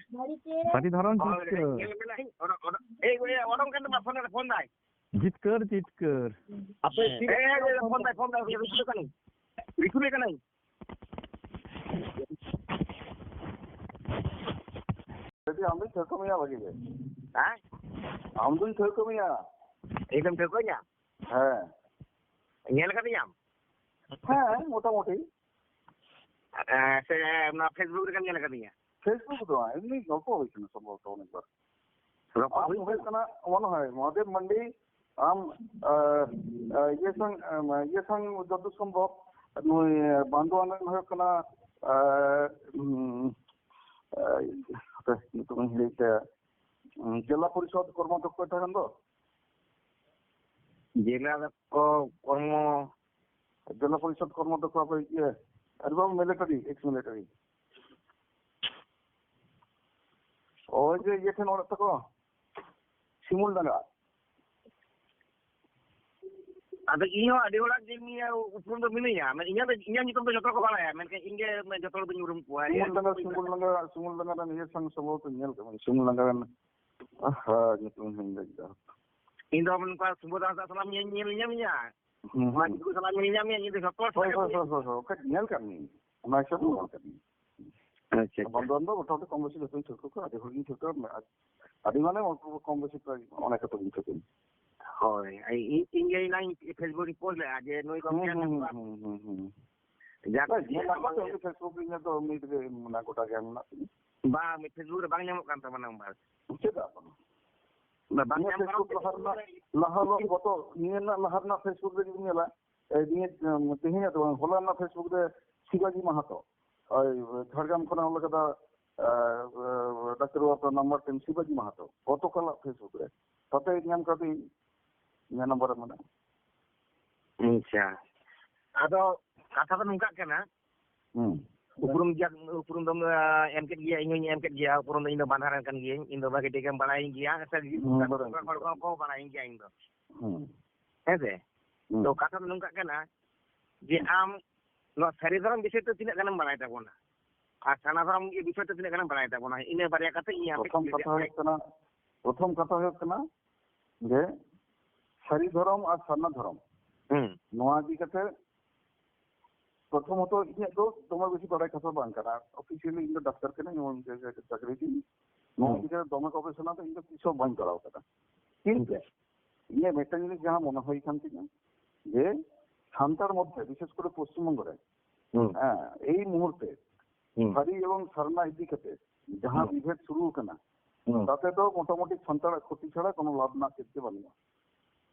ᱥᱟᱹᱨᱤ ᱫᱷᱚᱨᱚᱢ ᱦᱳᱭ, ᱡᱤᱛᱠᱟᱹᱨ᱾ ᱧᱮᱞ ᱢᱮ ᱱᱟᱦᱟᱜ, ᱚᱰᱚᱠ, ᱚᱰᱚᱠ᱾ ᱮᱭ, ᱮᱭ, ᱚᱰᱚᱠ ᱠᱟᱱ ᱛᱟᱢᱟ, ᱯᱷᱳᱱ ᱨᱮ, ᱯᱷᱳᱱ ᱫᱟᱭ᱾ ᱡᱤᱛᱠᱟᱹᱨ, ᱡᱤᱛᱠᱟᱹᱨ᱾ ᱟᱯᱮ ᱦᱮᱸ᱾ ᱮᱭ, ᱮᱭ, ᱯᱷᱳᱱ ᱫᱟᱭ, ᱯᱷᱳᱱ ᱫᱟᱭ, ᱨᱤᱠᱩᱞ ᱠᱟᱹᱱᱟᱹᱧ᱾ ᱨᱤᱠᱩᱞ ᱠᱟᱹᱱᱟᱹᱧ᱾ ᱠᱟᱹᱴᱤᱡ ᱟᱢ ᱫᱚᱧ ᱴᱷᱟᱹᱣᱠᱟᱹ ᱢᱮᱭᱟ ᱵᱷᱟᱜᱤ ᱜᱮ᱾ ᱦᱮᱸ? ᱟᱢ ᱫᱚᱧ ᱴᱷᱟᱹᱣᱠᱟᱹ ᱢᱮᱭᱟ᱾ ᱮᱠᱫᱚᱢ ᱴᱷᱟᱹᱣᱠᱟᱹᱧᱟ? ᱦᱮᱸ᱾ ᱧᱮᱞ ᱠᱟᱫᱤᱧᱟᱢ? ᱦᱮᱸ, ᱢᱚᱴᱟᱢᱩᱴᱤ᱾ ᱮ, ᱥᱮ ᱚᱱᱟ Facebook ᱨᱮᱜᱮᱢ ᱧᱮᱞ ᱟᱠᱟᱫᱤᱧᱟ? Facebook ᱫᱚ ᱵᱟᱝ, ᱮᱢᱱᱤ ᱜᱚᱞᱯᱚ ᱦᱩᱭ ᱠᱟᱱᱟ ᱥᱚᱢᱵᱷᱚᱵᱚᱛᱚ ᱚᱱᱮᱠᱵᱟᱨ᱾ ᱨᱚᱯᱚᱲ ᱟᱢ ᱦᱩᱭ ᱦᱩᱭᱩᱜ ᱠᱟᱱᱟ? ᱠᱟᱱᱟ, ᱢᱚᱱᱮ ᱦᱚᱭ ᱢᱚᱦᱟᱫᱮᱵ ᱢᱟᱱᱰᱤ, ᱟᱢ, ᱟ, ᱟ, ᱤᱭᱟᱹ ᱥᱟᱝ, ᱟ, ᱤᱭᱟᱹ ᱥᱟᱝ ᱡᱚᱛᱚ ᱥᱚᱢᱵᱷᱚᱵ ᱱᱩᱭ ᱵᱟᱱᱫᱳᱣᱟᱱ ᱨᱮᱱ ᱦᱩᱭᱩᱜ ᱠᱟᱱᱟ, ᱟ, ᱩᱢ, ᱟ, ᱦᱟᱯᱮ, ᱧᱩᱛᱩᱢ ᱤᱧ ᱦᱤᱲᱤᱧ ᱛᱟᱭᱟ᱾ ᱩᱢ, ᱡᱮᱞᱟ ᱯᱚᱨᱤᱥᱚᱫ ᱠᱚᱨᱢᱚᱫᱷᱚᱠᱠᱷᱚ ᱛᱟᱦᱮᱸ ᱠᱟᱱ ᱫᱚ᱾ ᱡᱮᱞᱟ ᱠᱚ ᱠᱚᱨᱢᱚ ᱡᱮᱞᱟ ᱯᱚᱨᱤᱥᱚᱫ ᱠᱚᱨᱢᱚᱫᱷᱚᱠᱠᱷᱚ ᱟᱯᱮ ᱤᱭᱟᱹ, ᱟᱨ ᱵᱟᱝ ᱢᱤᱞᱤᱴᱟᱨᱤ, ᱮᱠᱥ ᱢᱤᱞᱤᱴᱟᱨᱤ᱾ ᱳᱭ ᱡᱮ ᱤᱭᱟᱹ ᱴᱷᱮᱱ ᱚᱲᱟᱜ ᱛᱟᱠᱚ, ᱥᱤᱢᱩᱞ ᱰᱟᱸᱜᱟ᱾ ᱟᱫᱚ ᱤᱧ ᱦᱚᱸ ᱟᱹᱰᱤ ᱦᱚᱲᱟᱜ ᱜᱮ ᱱᱤᱭᱟᱹ ᱩᱯᱨᱩᱢ ᱫᱚ ᱢᱤᱱᱟᱹᱧᱟ᱾ ᱢᱟᱱᱮ ᱤᱧᱟᱹᱜ ᱫᱚ, ᱤᱧᱟᱹᱜ ᱧᱩᱛᱩᱢ ᱫᱚ ᱡᱚᱛᱚ ᱠᱚ ᱵᱟᱲᱟᱭᱟ, ᱢᱮᱱᱠᱷᱟᱱ ᱤᱧ ᱜᱮ ᱢᱟᱱᱮ ᱡᱚᱛᱚ ᱦᱚᱲ ᱫᱚᱧ ᱩᱨᱩᱢ ᱠᱚᱣᱟ᱾ ᱥᱤᱢᱩᱞ ᱰᱟᱸᱜᱟ, ᱥᱤᱢᱩᱞ ᱰᱟᱸᱜᱟ, ᱥᱤᱢᱩᱞ ᱰᱟᱸᱜᱟ ᱨᱮᱱ ᱤᱭᱟᱹ ᱥᱟᱝ ᱥᱚᱢᱵᱷᱚᱵᱚᱛᱚ ᱧᱮᱞ ᱠᱟᱜ ᱢᱮ, ᱥᱤᱢᱩᱞ ᱰᱟᱸᱜᱟ ᱨᱮᱱ᱾ ᱟᱦᱟ, ᱧᱩᱛᱩᱢ ᱦᱤᱲᱤᱧ ᱞᱮᱫ ᱫᱚ᱾ ᱤᱧ ᱫᱚ ᱱᱚᱝᱠᱟ ᱥᱩᱵᱳᱫᱷ ᱦᱟᱸᱥᱫᱟ ᱥᱟᱞᱟᱜ ᱧᱮᱞ, ᱧᱮᱞ ᱧᱟᱢᱤᱧᱟ᱾ ᱦᱩᱸ, ᱱᱚᱣᱟ ᱦᱩᱸ᱾ ᱜᱤᱫᱽᱨᱟᱹ ᱥᱟᱞᱟᱜ ᱧᱮᱞ ᱧᱟᱢᱤᱧᱟ, ᱤᱧ ᱫᱚ ᱡᱷᱚᱛᱚ ᱦᱚᱲ ᱦᱳᱭ, ᱥᱟᱞᱟᱜ ᱦᱳᱭ, ᱜᱮ ᱦᱳᱭ, ᱦᱳᱭ, ᱦᱳᱭ᱾ ᱚᱠᱟ ᱧᱮᱞ ᱠᱟᱜ ᱢᱤᱭᱟᱹᱧ᱾ ᱚᱱᱟ ᱦᱤᱥᱟᱹᱵ ᱫᱚ ᱧᱮᱞ ᱠᱟᱜ ᱢᱤᱭᱟᱹᱧ᱾ ᱟᱪᱪᱷᱟ, ᱟᱪᱪᱷᱟ᱾ ᱵᱚᱱᱫᱚ ᱵᱟᱱᱫᱚ ᱢᱚᱴᱟᱢᱩᱴᱤ ᱠᱚᱢ ᱵᱮᱥᱤ ᱡᱷᱚᱛᱚᱧ ᱴᱷᱟᱹᱣᱠᱟᱹ ᱠᱚᱣᱟ, ᱟᱹᱰᱤ ᱦᱚᱲᱜᱤᱧ ᱴᱷᱟᱹᱣᱠᱟᱹ ᱠᱚᱣᱟ᱾ ᱟᱹᱰᱤ ᱢᱟᱱᱮ ᱠᱚᱢ ᱵᱮᱥᱤ ᱯᱨᱟᱭ ᱚᱱᱮᱠ ᱠᱚ ᱴᱷᱟᱹᱣᱠᱟᱹ ᱠᱚᱣᱟ᱾ ᱦᱳᱭ, ᱤᱧ, ᱤᱧ ᱜᱮ ᱮᱱᱟᱝ Facebook ᱨᱤᱧ ᱯᱳᱥᱴ ᱞᱮᱫᱼᱟ ᱡᱮ ᱱᱩᱭ ᱦᱩᱸ, ᱜᱚᱢᱠᱮ ᱦᱩᱸ, ᱦᱩᱸ, ᱱᱚᱝᱠᱟ᱾ ᱦᱩᱸ, ᱦᱩᱸ, ᱦᱩᱸ᱾ ᱡᱟᱠ, ᱦᱳᱭ, ᱤᱭᱟᱹ, ᱧᱮᱞ ᱧᱟᱢ ᱠᱟᱛᱮ ᱩᱱᱤ Facebook ᱨᱮ ᱤᱧᱟᱹᱜ ᱫᱚ ᱢᱤᱫ ᱨᱮ ᱢᱮᱱᱟᱜ, ᱜᱚᱴᱟ ᱜᱮ ᱢᱮᱱᱟᱜ ᱛᱤᱧᱟ᱾ ᱵᱟᱝ, Facebook ᱨᱮ ᱵᱟᱝ ᱧᱟᱢᱚᱜ ᱠᱟᱱ ᱛᱟᱢᱟ ᱱᱟᱢᱵᱟᱨ᱾ ᱪᱮᱫᱟᱜ ᱵᱟᱝ? ᱵᱟᱝ ᱱᱤᱭᱟᱹ ᱧᱟᱢ ᱠᱟᱱᱟ᱾ Facebook ᱞᱟᱦᱟ ᱨᱮᱱᱟᱜ, ᱞᱟᱦᱟ ᱞᱚ-, ᱜᱚᱛᱚ ᱱᱤᱭᱟᱹ ᱨᱮᱱᱟᱜ ᱞᱟᱦᱟ ᱨᱮᱱᱟᱜ Facebook ᱨᱮ ᱡᱩᱫᱤᱢ ᱧᱮᱞᱟ, ᱮ, ᱱᱤᱭᱟᱹ, ᱩᱢ, ᱛᱮᱦᱮᱧᱟᱜ ᱫᱚ ᱵᱟᱝ, ᱦᱚᱞᱟ ᱨᱮᱱᱟᱜ Facebook ᱨᱮ ᱥᱤᱵᱟᱡᱤ ᱢᱟᱦᱟᱛᱚ, ᱳᱭ, ᱡᱷᱟᱲᱜᱨᱟᱢ ᱠᱷᱚᱱᱟᱜ ᱚᱞ ᱠᱟᱫᱟ, ᱮ, ᱮ, ᱰᱟᱠᱛᱟᱨ ᱵᱟᱵᱩ ᱱᱟᱢᱵᱟᱨ ᱴᱮᱱ ᱥᱤᱵᱟᱡᱤ ᱢᱟᱦᱟᱛᱚ, ᱜᱚᱛᱚ ᱠᱟᱞᱟᱜ Facebook ᱨᱮ᱾ ᱛᱟᱛᱮ ᱧᱟᱢ ᱠᱟᱫᱤᱧ, ᱱᱤᱭᱟᱹ ᱱᱟᱢᱵᱟᱨ ᱨᱮ ᱢᱮᱱᱟᱜᱼᱟ᱾ ᱟᱪᱪᱷᱟ, ᱟᱫᱚ ᱠᱟᱛᱷᱟ ᱫᱚ ᱱᱚᱝᱠᱟᱜ ᱠᱟᱱᱟ, ᱦᱩᱸ᱾ ᱩᱯᱨᱩᱢ ᱡᱟᱠ-, ᱩᱯᱨᱩᱢ ᱫᱚᱢ, ᱟ, ᱮᱢ ᱠᱮᱫ ᱜᱮᱭᱟ, ᱤᱧ ᱦᱚᱸᱧ ᱮᱢ ᱠᱮᱫ ᱜᱮᱭᱟ, ᱩᱯᱨᱩᱢ ᱫᱚ ᱤᱧ ᱫᱚ ᱵᱟᱱᱟᱨ ᱨᱮᱱ ᱠᱟᱱ ᱜᱤᱭᱟᱹᱧ, ᱤᱧ ᱫᱚ ᱵᱷᱟᱜᱮ ᱴᱷᱤᱠ ᱮᱢ ᱵᱟᱲᱟᱭᱤᱧ ᱜᱮᱭᱟ, ᱥᱮ ᱦᱩᱸ, ᱵᱟᱲᱟᱭ ᱦᱚᱲ ᱜᱮᱭᱟ᱾ ᱠᱚᱦᱚᱸ ᱠᱚ ᱵᱟᱲᱟᱭᱤᱧ ᱜᱮᱭᱟ ᱤᱧ ᱫᱚ᱾ ᱦᱩᱸ᱾ ᱦᱮᱸ ᱥᱮ? ᱦᱩᱸ᱾ ᱛᱚ ᱠᱟᱛᱷᱟ ᱫᱚ ᱱᱚᱝᱠᱟᱜ ᱠᱟᱱᱟ ᱡᱮ ᱟᱢ ᱱᱚᱣᱟ ᱥᱟᱹᱨᱤ ᱫᱷᱚᱨᱚᱢ ᱵᱤᱥᱚᱭ ᱛᱮ ᱛᱤᱱᱟᱹᱜ ᱜᱟᱱᱮᱢ ᱵᱟᱲᱟᱭ ᱛᱟᱵᱚᱱᱟ ᱟᱨ ᱥᱟᱨᱱᱟ ᱫᱷᱚᱨᱚᱢ ᱵᱤᱥᱚᱭ ᱛᱮ ᱛᱤᱱᱟᱹᱜ ᱜᱟᱱᱮᱢ ᱵᱟᱲᱟᱭ ᱛᱟᱵᱚᱱᱟ, ᱤᱱᱟᱹ ᱵᱟᱨᱭᱟ ᱠᱟᱛᱷᱟ ᱤᱧ ᱟᱯᱮ ᱯᱨᱚᱛᱷᱚᱢ ᱠᱩᱞᱤ ᱠᱟᱛᱷᱟ ᱨᱮᱭᱟᱜ ᱦᱩᱭᱩᱜ ᱛᱟᱦᱮᱸ᱾ ᱠᱟᱱᱟ, ᱯᱨᱚᱛᱷᱚᱢ ᱠᱟᱛᱷᱟ ᱦᱩᱭᱩᱜ ᱠᱟᱱᱟ ᱡᱮ ᱥᱟᱹᱨᱤ ᱫᱷᱚᱨᱚᱢ ᱟᱨ ᱥᱟᱨᱱᱟ ᱫᱷᱚᱨᱚᱢ, ᱦᱩᱸ᱾ ᱱᱚᱣᱟ ᱤᱫᱤ ᱠᱟᱛᱮ ᱯᱨᱚᱛᱷᱚᱢᱚᱛᱚ ᱤᱧᱟᱹᱜ ᱫᱚ ᱫᱚᱢᱮ ᱵᱮᱥᱤ ᱵᱟᱲᱟᱭ ᱠᱟᱛᱷᱟ ᱵᱟᱝ ᱠᱟᱱᱟ᱾ Officially ᱤᱧ ᱫᱚ ᱰᱟᱠᱛᱟᱨ ᱠᱟᱹᱱᱟᱹᱧ, ᱮᱢᱚᱱ ᱡᱟᱭᱜᱟ ᱨᱮ ᱪᱟᱹᱠᱨᱤ ᱫᱤᱧ᱾ ᱱᱚᱣᱟ ᱦᱩᱸ᱾ ᱤᱫᱤ ᱠᱟᱛᱮ ᱫᱚᱢᱮ ᱜᱚᱵᱮᱥᱚᱱᱟ ᱫᱚ ᱤᱧ ᱫᱚ ᱛᱤᱥ ᱦᱚᱸ ᱵᱟᱹᱧ ᱠᱚᱨᱟᱣ ᱠᱟᱫᱟ᱾ ᱠᱤᱱᱛᱩ ᱦᱩᱸ᱾ ᱤᱧᱟᱹᱜ ᱢᱤᱫᱴᱟᱝ ᱡᱤᱱᱤᱥ ᱡᱟᱦᱟᱸ ᱢᱚᱱᱮ ᱦᱩᱭ ᱠᱟᱱ ᱛᱤᱧᱟ ᱡᱮ ᱥᱟᱱᱛᱟᱲ ᱢᱚᱫᱽᱫᱷᱮ, ᱵᱤᱥᱮᱥ ᱠᱚᱨᱮ ᱯᱚᱥᱪᱤᱢᱵᱚᱝᱜᱚ ᱨᱮ, ᱦᱩᱸ᱾ ᱦᱮᱸ, ᱮᱭ ᱢᱩᱦᱩᱨᱛᱮ ᱦᱩᱸ᱾ ᱥᱟᱹᱨᱤ ᱮᱵᱚᱝ ᱥᱟᱨᱱᱟ ᱤᱫᱤ ᱠᱟᱛᱮ ᱡᱟᱦᱟᱸ ᱦᱩᱸ᱾ ᱵᱤᱵᱷᱮᱫ ᱥᱩᱨᱩ ᱟᱠᱟᱱᱟ, ᱦᱩᱸ᱾ ᱛᱟᱛᱮ ᱫᱚ ᱢᱚᱴᱟᱢᱩᱴᱤ ᱥᱟᱱᱛᱟᱲᱟᱜ ᱠᱷᱚᱛᱤ ᱪᱷᱟᱲᱟ ᱠᱳᱱᱳ ᱞᱟᱵᱷ ᱨᱮᱱᱟᱜ ᱪᱮᱫ ᱜᱮ ᱵᱟᱹᱱᱩᱜᱼᱟ᱾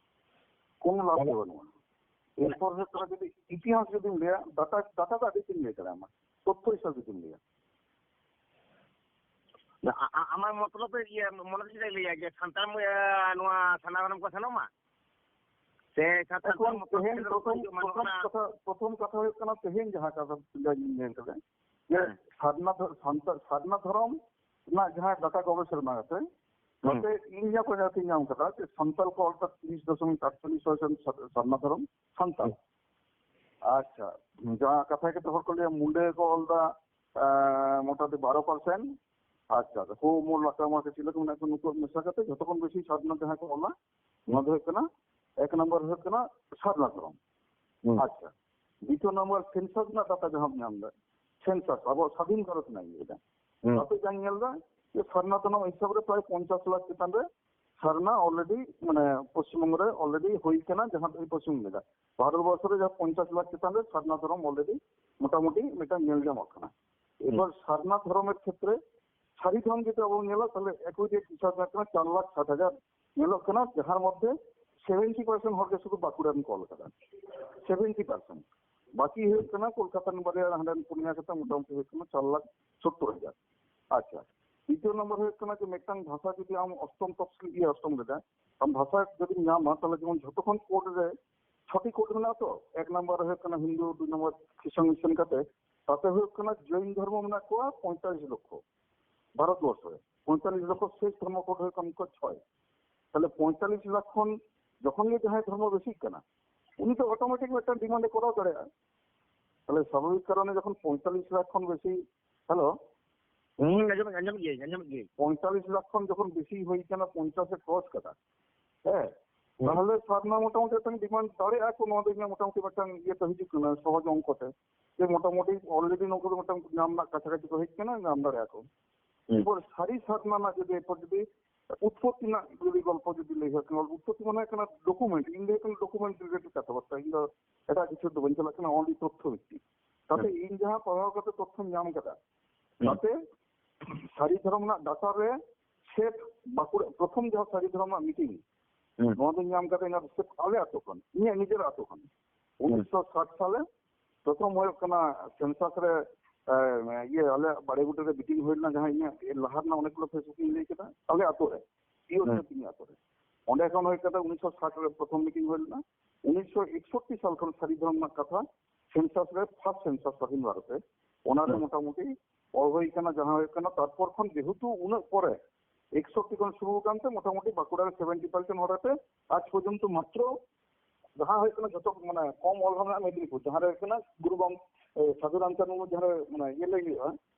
ᱠᱳᱱᱳ ᱞᱟᱵᱷ ᱜᱮ ᱵᱟᱹᱱᱩᱜᱼᱟ᱾ ᱮᱨᱯᱚᱨ ᱦᱩᱭᱩᱜ ᱠᱟᱱᱟ, ᱡᱩᱫᱤ ᱤᱛᱤᱦᱟᱥ ᱡᱩᱫᱤᱢ ᱞᱟᱹᱭᱟ, ᱰᱟᱴᱟ, ᱰᱟᱴᱟ ᱫᱚ ᱟᱹᱰᱤ ᱪᱮᱫ ᱤᱧ ᱞᱟᱹᱭ ᱫᱟᱲᱮᱭᱟᱢᱟ, ᱛᱚᱛᱛᱷᱚ ᱦᱤᱥᱟᱹᱵ ᱡᱩᱫᱤᱢ ᱞᱟᱹᱭᱟ᱾ ᱟ-, ᱟ-, ᱟᱢᱟᱜ ᱢᱚᱛᱞᱚᱵ ᱫᱚ ᱤᱭᱟᱹ, ᱢᱚᱱᱮ ᱫᱚ ᱪᱮᱫ ᱮ ᱞᱟᱹᱭᱟ ᱡᱮ ᱥᱟᱱᱛᱟᱲ ᱢᱚ-, ᱮ, ᱱᱚᱣᱟ ᱥᱟᱱᱟᱢ ᱠᱚ ᱥᱮᱱᱚᱜ ᱢᱟ? ᱥᱮ ᱥᱟᱱᱛᱟᱲ ᱮᱠᱷᱚᱱ ᱢᱚᱛᱞᱚᱵ ᱛᱮᱦᱮᱧ ᱛᱮᱫᱚ ᱯᱨᱚᱛᱷᱚᱢ, ᱦᱤᱡᱩᱜ ᱢᱟ ᱯᱨᱚᱛᱷᱚᱢ ᱱᱚᱣᱟ ᱠᱟᱛᱷᱟ, ᱯᱨᱚᱛᱷᱚᱢ ᱠᱟᱛᱷᱟ ᱦᱩᱭᱩᱜ ᱠᱟᱱᱟ, ᱛᱮᱦᱮᱧ ᱡᱟᱦᱟᱸ ᱠᱟᱛᱷᱟ ᱧᱮᱞ ᱠᱟᱫᱟ, ᱡᱮ ᱦᱮᱸ᱾ ᱥᱟᱨᱱᱟ ᱫᱷᱚ-, ᱥᱟᱱᱛᱟᱲ, ᱥᱟᱨᱱᱟ ᱫᱷᱚᱨᱚᱢ ᱨᱮᱱᱟᱜ ᱡᱟᱦᱟᱸ ᱰᱟᱴᱟ ᱜᱚᱵᱮᱥᱚᱱᱟ ᱠᱟᱛᱮ, ᱦᱩᱸ᱾ ᱱᱚᱛᱮ ᱤᱧ ᱡᱟᱦᱟᱸ ᱠᱚ ᱡᱟᱦᱟᱸ ᱛᱤᱧ ᱧᱟᱢ ᱠᱟᱫᱟ, ᱡᱮ ᱥᱟᱱᱛᱟᱲ ᱠᱚ ᱚᱞ ᱠᱟᱫᱟ ᱛᱤᱨᱤᱥ ᱫᱚᱥᱚᱢᱤᱠ ᱟᱴᱪᱚᱞᱞᱤᱥ ᱯᱟᱨᱥᱮᱱᱴ ᱥᱟᱨ-, ᱥᱟᱨᱱᱟ ᱫᱷᱚᱨᱚᱢ ᱥᱟᱱᱛᱟᱲ᱾ ᱦᱩᱸ᱾ ᱟᱪᱪᱷᱟ, ᱡᱟᱦᱟᱸ ᱠᱟᱛᱷᱟ ᱠᱟᱛᱮ ᱦᱚᱲ ᱠᱚ ᱞᱟᱹᱭᱟ ᱢᱩᱱᱰᱟᱹ ᱠᱚ ᱚᱞ ᱫᱟ, ᱮᱸ, ᱢᱚᱴᱟᱢᱩᱴᱤ ᱵᱟᱨᱚ ᱯᱟᱨᱥᱮᱱᱴ᱾ ᱟᱪᱪᱷᱟ, ᱟᱪᱪᱷᱟ, ᱦᱳ, ᱢᱳ, ᱞᱟᱠᱟ, ᱢᱟᱠᱟ, ᱪᱤᱞᱤ ᱠᱚ ᱢᱮᱱᱟᱜ ᱠᱚᱣᱟ, ᱱᱩᱠᱩ ᱢᱮᱥᱟ ᱠᱟᱛᱮ ᱡᱷᱚᱛᱚ ᱠᱷᱚᱱ ᱵᱮᱥᱤ ᱥᱟᱨᱱᱟ ᱡᱟᱦᱟᱸ ᱠᱚ ᱚᱞᱟ, ᱱᱚᱣᱟ ᱫᱚ ᱦᱩᱭᱩᱜ ᱠᱟᱱᱟ, ᱮᱠ ᱱᱚᱢᱵᱚᱨ ᱦᱩᱭᱩᱜ ᱠᱟᱱᱟ ᱥᱟᱨᱱᱟ ᱫᱷᱚᱨᱚᱢ᱾ ᱦᱩᱸ᱾ ᱟᱪᱪᱷᱟ, ᱫᱤᱛᱤᱭᱚ ᱱᱚᱢᱵᱚᱨ ᱥᱮᱱᱥᱟᱥ ᱨᱮᱱᱟᱜ ᱰᱟᱴᱟ ᱡᱟᱦᱟᱸᱢ ᱧᱟᱢ ᱮᱫᱟ, ᱥᱮᱱᱥᱟᱥ, ᱟᱵᱚ ᱥᱟᱫᱷᱤᱱ ᱵᱷᱟᱨᱚᱛ ᱨᱮᱱᱟᱜ ᱤᱧ ᱞᱟᱹᱭ ᱮᱫᱟ᱾ ᱦᱩᱸ᱾ ᱛᱟᱛᱮ ᱡᱟᱧ ᱧᱮᱞ ᱮᱫᱟ ᱡᱮ ᱥᱟᱨᱱᱟ ᱫᱷᱚᱨᱚᱢ ᱦᱤᱥᱟᱹᱵ ᱨᱮ ᱯᱨᱟᱭ ᱯᱚᱧᱪᱟᱥ ᱞᱟᱠᱷ ᱪᱮᱛᱟᱱ ᱨᱮ ᱥᱟᱨᱱᱟ already, ᱢᱟᱱᱮ, ᱯᱚᱥᱪᱤᱢᱵᱚᱝᱜᱚ ᱨᱮ already ᱦᱩᱭ ᱠᱟᱱᱟ, ᱡᱟᱦᱟᱸ ᱫᱚ ᱯᱚᱥᱪᱤᱢ ᱞᱮᱫᱟ᱾ ᱵᱷᱟᱨᱚᱛ ᱵᱚᱨᱥᱚ ᱨᱮ ᱡᱟᱦᱟᱸ ᱯᱚᱧᱪᱟᱥ ᱞᱟᱠᱷ ᱪᱮᱛᱟᱱ ᱨᱮ ᱥᱟᱨᱱᱟ ᱫᱷᱚᱨᱚᱢ already ᱢᱚᱴᱟᱢᱩᱴᱤ ᱢᱤᱫᱴᱟᱝ ᱧᱮᱞ ᱧᱟᱢᱚᱜ ᱠᱟᱱᱟ᱾ ᱦᱩᱸ᱾ ᱮᱵᱟᱨ ᱥᱟᱨᱱᱟ ᱫᱷᱚᱨᱚᱢᱮᱨ ᱠᱷᱮᱛᱨᱮ ᱥᱟᱹᱨᱤ ᱫᱷᱚᱨᱚᱢ ᱡᱩᱫᱤ ᱟᱵᱚ ᱵᱚᱱ ᱧᱮᱞᱟ, ᱛᱟᱦᱞᱮ ᱮᱠᱩᱭ ᱨᱮ ᱛᱤᱥ ᱦᱟᱡᱟᱨ ᱠᱟᱱᱟ, ᱪᱟᱨ ᱞᱟᱠᱷ ᱥᱟᱴ ᱦᱟᱡᱟᱨ ᱧᱮᱞᱚᱜ ᱠᱟᱱᱟ, ᱡᱟᱦᱟᱸ ᱢᱚᱫᱽᱫᱷᱮ ᱥᱮᱵᱷᱮᱱᱴᱤ ᱯᱟᱨᱥᱮᱱᱴ ᱦᱚᱲ ᱜᱮ ᱥᱩᱫᱷᱩ ᱵᱟᱸᱠᱩᱲᱟ ᱨᱮᱱ ᱠᱚ ᱚᱞ ᱠᱟᱫᱟ᱾ Seventy percent. ᱵᱟᱹᱠᱤ ᱦᱩᱭᱩᱜ ᱠᱟᱱᱟ ᱠᱳᱞᱠᱟᱛᱟ ᱨᱮᱱ ᱵᱟᱨᱭᱟ, ᱦᱟᱸᱰᱮ ᱯᱩᱱᱭᱟ ᱠᱟᱛᱮ ᱢᱚᱴᱟᱢᱩᱴᱤ ᱦᱩᱭᱩᱜ ᱠᱟᱱᱟ ᱪᱟᱨ ᱞᱟᱠᱷ ᱥᱳᱛᱛᱳᱨ ᱦᱟᱡᱟᱨ᱾ ᱟᱪᱪᱷᱟ, ᱛᱤᱛᱤᱭᱚ ᱱᱚᱢᱵᱚᱨ ᱦᱩᱭᱩᱜ ᱠᱟᱱᱟ ᱡᱮ ᱢᱤᱫᱴᱟᱝ ᱵᱷᱟᱥᱟ ᱡᱩᱫᱤ ᱟᱢ ᱚᱥᱴᱚᱢ ᱛᱚᱯᱥᱤᱞ, ᱤᱭᱟᱹ, ᱚᱥᱴᱚᱢ ᱨᱮᱫᱟ, ᱟᱢ ᱵᱷᱟᱥᱟ ᱡᱩᱫᱤᱢ ᱧᱟᱢᱟ, ᱛᱟᱦᱞᱮ ᱡᱮᱢᱚᱱ ᱡᱷᱚᱛᱚ ᱠᱷᱚᱱ ᱠᱳᱰ ᱨᱮ ᱪᱷᱚᱴᱤ ᱠᱳᱰ ᱢᱮᱱᱟᱜᱼᱟ ᱛᱚ, ᱮᱠ ᱱᱚᱢᱵᱚᱨ ᱨᱮ ᱦᱩᱭᱩᱜ ᱠᱟᱱᱟ ᱦᱤᱱᱫᱩ, ᱫᱩᱭ ᱱᱚᱢᱵᱚᱨ ᱠᱷᱨᱤᱥᱴᱟᱱ ᱢᱤᱥᱚᱱ ᱠᱟᱛᱮ, ᱛᱟᱛᱮ ᱦᱩᱭᱩᱜ ᱠᱟᱱᱟ ᱡᱳᱭᱱ ᱫᱷᱚᱨᱢᱚ ᱢᱮᱱᱟᱜ ᱠᱚᱣᱟ ᱯᱚᱸᱭᱛᱟᱞᱤᱥ ᱞᱚᱠᱷᱚ ᱵᱷᱟᱨᱚᱛ ᱵᱚᱨᱥᱚ ᱨᱮ, ᱯᱚᱸᱭᱛᱟᱞᱤᱥ ᱞᱚᱠᱷᱚ, ᱥᱮᱥ ᱫᱷᱚᱨᱢᱚ ᱠᱳᱰ ᱦᱩᱭᱩᱜ ᱠᱟᱱᱟ ᱠᱚ ᱪᱷᱚᱭ᱾ ᱛᱟᱦᱞᱮ ᱯᱚᱸᱭᱛᱟᱞᱤᱥ ᱞᱟᱠᱷ ᱠᱷᱚᱱ ᱡᱚᱠᱷᱚᱱ ᱜᱮ ᱡᱟᱦᱟᱸᱭ ᱫᱷᱚᱨᱢᱚ ᱵᱮᱥᱤᱜ ᱠᱟᱱᱟ, ᱩᱱᱤ ᱫᱚ ᱚᱴᱳᱢᱮᱴᱤᱠ ᱢᱤᱫᱴᱟᱝ ᱰᱤᱢᱟᱱᱰ ᱮ ᱠᱚᱨᱟᱣ ᱫᱟᱲᱮᱭᱟᱜᱼᱟ᱾ ᱛᱟᱦᱞᱮ ᱥᱟᱵᱷᱟᱵᱤᱠ ᱠᱟᱨᱚᱱᱮ ᱡᱚᱠᱷᱚᱱ ᱯᱚᱸᱭᱛᱟᱞᱤᱥ ᱞᱟᱠᱷ ᱠᱷᱚᱱ ᱵᱮᱥᱤ, ᱦᱮᱞᱳ? ᱦᱩᱸ, ᱟᱸᱡᱚᱢ, ᱟᱸᱡᱚᱢ ᱜᱤᱭᱟᱹᱧ, ᱟᱸᱡᱚᱢ ᱜᱤᱭᱟᱹᱧ᱾ ᱯᱚᱸᱭᱛᱟᱞᱤᱥ ᱞᱟᱠᱷ ᱠᱷᱚᱱ ᱡᱚᱠᱷᱚᱱ ᱵᱮᱥᱤ ᱦᱩᱭ ᱠᱟᱱᱟ, ᱯᱚᱧᱪᱟᱥ ᱮ ᱠᱨᱚᱥ ᱠᱟᱫᱟ, ᱦᱮᱸ, ᱦᱩᱸ᱾ ᱛᱟᱦᱞᱮ ᱥᱟᱨᱱᱟ ᱢᱚᱴᱟᱢᱩᱴᱤ ᱢᱤᱫᱴᱟᱝ ᱰᱤᱢᱟᱱᱰ ᱫᱟᱲᱮᱭᱟᱜᱼᱟ ᱠᱚ, ᱱᱚᱣᱟ ᱫᱚ ᱤᱧᱟᱹᱜ ᱢᱚᱴᱟᱢᱩᱴᱤ ᱢᱤᱫᱴᱟᱝ ᱤᱭᱟᱹ ᱛᱮ ᱦᱤᱡᱩᱜ ᱠᱟᱱᱟ, ᱥᱚᱦᱚᱡ ᱚᱝᱠᱚ ᱛᱮ, ᱡᱮ ᱢᱚᱴᱟᱢᱩᱴᱤ already ᱱᱩᱠᱩ ᱫᱚ ᱢᱤᱫᱴᱟᱝ ᱧᱟᱢ ᱨᱮᱱᱟᱜ ᱠᱟᱪᱷᱟ ᱠᱟᱪᱷᱤ ᱠᱚ ᱦᱮᱡ ᱠᱟᱱᱟ, ᱧᱟᱢ ᱫᱟᱲᱮᱭᱟᱜᱼᱟ ᱠᱚ᱾ ᱦᱩᱸ᱾ ᱮᱨᱯᱚᱨ ᱥᱟᱹᱨᱤ ᱥᱟᱨᱱᱟ ᱨᱮᱱᱟᱜ ᱡᱩᱫᱤ, ᱮᱨᱯᱚᱨ ᱡᱩᱫᱤ ᱩᱛᱯᱚᱛᱛᱤ ᱨᱮᱱᱟᱜ ᱡᱩᱫᱤ ᱜᱚᱞᱯᱚ ᱡᱩᱫᱤ ᱞᱟᱹᱭ ᱦᱩᱭᱩᱜ ᱠᱟᱱᱟ, ᱩᱛᱯᱚᱛᱛᱤ ᱢᱟᱱᱮ ᱦᱩᱭᱩᱜ ᱠᱟᱱᱟ ᱰᱚᱠᱩᱢᱮᱱᱴ, ᱤᱧ ᱞᱟᱹᱭ ᱠᱟᱱᱟ ᱰᱚᱠᱩᱢᱮᱱᱴ ᱨᱤᱞᱮᱴᱮᱰ ᱠᱟᱛᱷᱟᱵᱟᱨᱛᱟ, ᱤᱧ ᱫᱚ ᱮᱴᱟᱜ ᱠᱤᱪᱷᱩ ᱫᱚ ᱵᱟᱹᱧ ᱪᱟᱞᱟᱜ ᱠᱟᱱᱟ, ᱚᱱᱞᱤ ᱛᱚᱛᱛᱷᱚ ᱵᱷᱤᱛᱛᱤᱠ᱾ ᱛᱟᱛᱮ ᱤᱧ ᱡᱟᱦᱟᱸ ᱯᱟᱲᱦᱟᱣ ᱠᱟᱛᱮ ᱛᱚᱛᱛᱷᱚᱧ ᱧᱟᱢ ᱠᱟᱫᱟ, ᱛᱟᱛᱮ ᱥᱟᱹᱨᱤ ᱫᱷᱚᱨᱚᱢ ᱨᱮᱱᱟᱜ ᱰᱟᱴᱟ ᱨᱮ ᱥᱮᱯ ᱵᱟᱸᱠᱩᱲᱟ ᱯᱨᱚᱛᱷᱚᱢ ᱡᱟᱦᱟᱸ ᱥᱟᱹᱨᱤ ᱫᱷᱚᱨᱚᱢ ᱨᱮᱱᱟᱜ ᱢᱤᱴᱤᱝ, ᱱᱚᱣᱟ ᱫᱚᱧ ᱧᱟᱢ ᱠᱟᱫᱟ ᱤᱧᱟᱹᱜ ᱥᱮᱯ ᱟᱞᱮ ᱟᱛᱳ ᱠᱷᱚᱱ, ᱤᱧᱟᱹᱜ ᱱᱤᱡᱮᱨ ᱟᱛᱳ ᱠᱷᱚᱱ᱾ ᱩᱱᱤᱥᱥᱚ ᱥᱟᱴ ᱥᱟᱞᱮ ᱯᱨᱚᱛᱷᱚᱢ ᱦᱩᱭᱩᱜ ᱠᱟᱱᱟ ᱥᱮᱱᱥᱟᱥ ᱨᱮ, ᱮ, ᱤᱭᱟᱹ, ᱟᱞᱮ ᱵᱟᱲᱮ ᱵᱩᱴᱟᱹ ᱨᱮ ᱢᱤᱴᱤᱝ ᱦᱩᱭ ᱞᱮᱱᱟ, ᱡᱟᱦᱟᱸ ᱤᱧᱟᱹᱜ ᱞᱟᱦᱟ ᱨᱮᱱᱟᱜ ᱚᱱᱮᱠ ᱜᱩᱞᱳ ᱯᱷᱮᱥᱵᱩᱠ ᱤᱧ ᱞᱟᱹᱭ ᱠᱮᱫᱟ, ᱟᱞᱮ ᱟᱛᱳ ᱨᱮ, ᱤᱭᱟᱹ ᱦᱩᱭᱩᱜ ᱠᱟᱱᱟ ᱟᱛᱳ ᱨᱮ᱾ ᱚᱸᱰᱮ ᱠᱷᱚᱱ ᱦᱩᱭ ᱠᱟᱛᱮ ᱩᱱᱤᱥᱥᱚ ᱥᱟᱴ ᱨᱮ ᱯᱨᱚᱛᱷᱚᱢ ᱢᱤᱴᱤᱝ ᱦᱩᱭ ᱞᱮᱱᱟ᱾ ᱩᱱᱤᱥᱥᱚ ᱮᱠᱥᱚᱴᱴᱤ ᱥᱟᱞ ᱠᱷᱚᱱ ᱥᱟᱹᱨᱤ ᱫᱷᱚᱨᱚᱢ ᱨᱮᱱᱟᱜ ᱠᱟᱛᱷᱟ ᱥᱮᱱᱥᱟᱥ ᱨᱮ, ᱯᱷᱟᱨᱥᱴ ᱥᱮᱱᱥᱟᱥ ᱥᱟᱫᱷᱤᱱ ᱵᱷᱟᱨᱚᱛ ᱨᱮ, ᱚᱱᱟᱨᱮ ᱢᱚᱴᱟᱢᱩᱴᱤ ᱚᱞ ᱦᱩᱭ ᱠᱟᱱᱟ, ᱡᱟᱦᱟᱸ ᱦᱩᱭᱩᱜ ᱠᱟᱱᱟ ᱛᱟᱨᱯᱚᱨ ᱠᱷᱚᱱ ᱡᱮᱦᱮᱛᱩ ᱩᱱᱟᱹᱜ ᱯᱚᱨᱮ ᱮᱠᱥᱚᱴᱴᱤ ᱠᱷᱚᱱ ᱥᱩᱨᱩ ᱟᱠᱟᱱ ᱛᱮ ᱢᱚᱴᱟᱢᱩᱴᱤ ᱵᱟᱸᱠᱩᱲᱟ ᱨᱮ ᱥᱮᱵᱷᱮᱱᱴᱤ ᱯᱟᱨᱥᱮᱱᱴ ᱦᱚᱲ ᱟᱛᱮ ᱟᱡ ᱯᱚᱨᱡᱚᱱᱛᱚ ᱢᱟᱛᱨᱚ ᱡᱟᱦᱟᱸ ᱦᱩᱭᱩᱜ ᱠᱟᱱᱟ ᱡᱚᱛᱚ ᱢᱟᱱᱮ ᱠᱚᱢ ᱚᱞ ᱦᱚᱲ ᱢᱮᱱᱟᱜᱼᱟ ᱢᱮᱫᱽᱱᱤᱯᱩᱨ, ᱡᱟᱦᱟᱸ ᱨᱮ ᱦᱩᱭᱩᱜ ᱠᱟᱱᱟ ᱜᱩᱨᱩ ᱜᱚᱢ-, ᱮ, ᱥᱟᱫᱷᱩ ᱨᱟᱢᱪᱟᱸᱫᱽ ᱢᱩᱨᱢᱩ ᱡᱟᱦᱟᱸ ᱨᱮ ᱢᱟᱱᱮ ᱤᱭᱟᱹ ᱞᱟᱹᱭ ᱦᱩᱭᱩᱜᱼᱟ,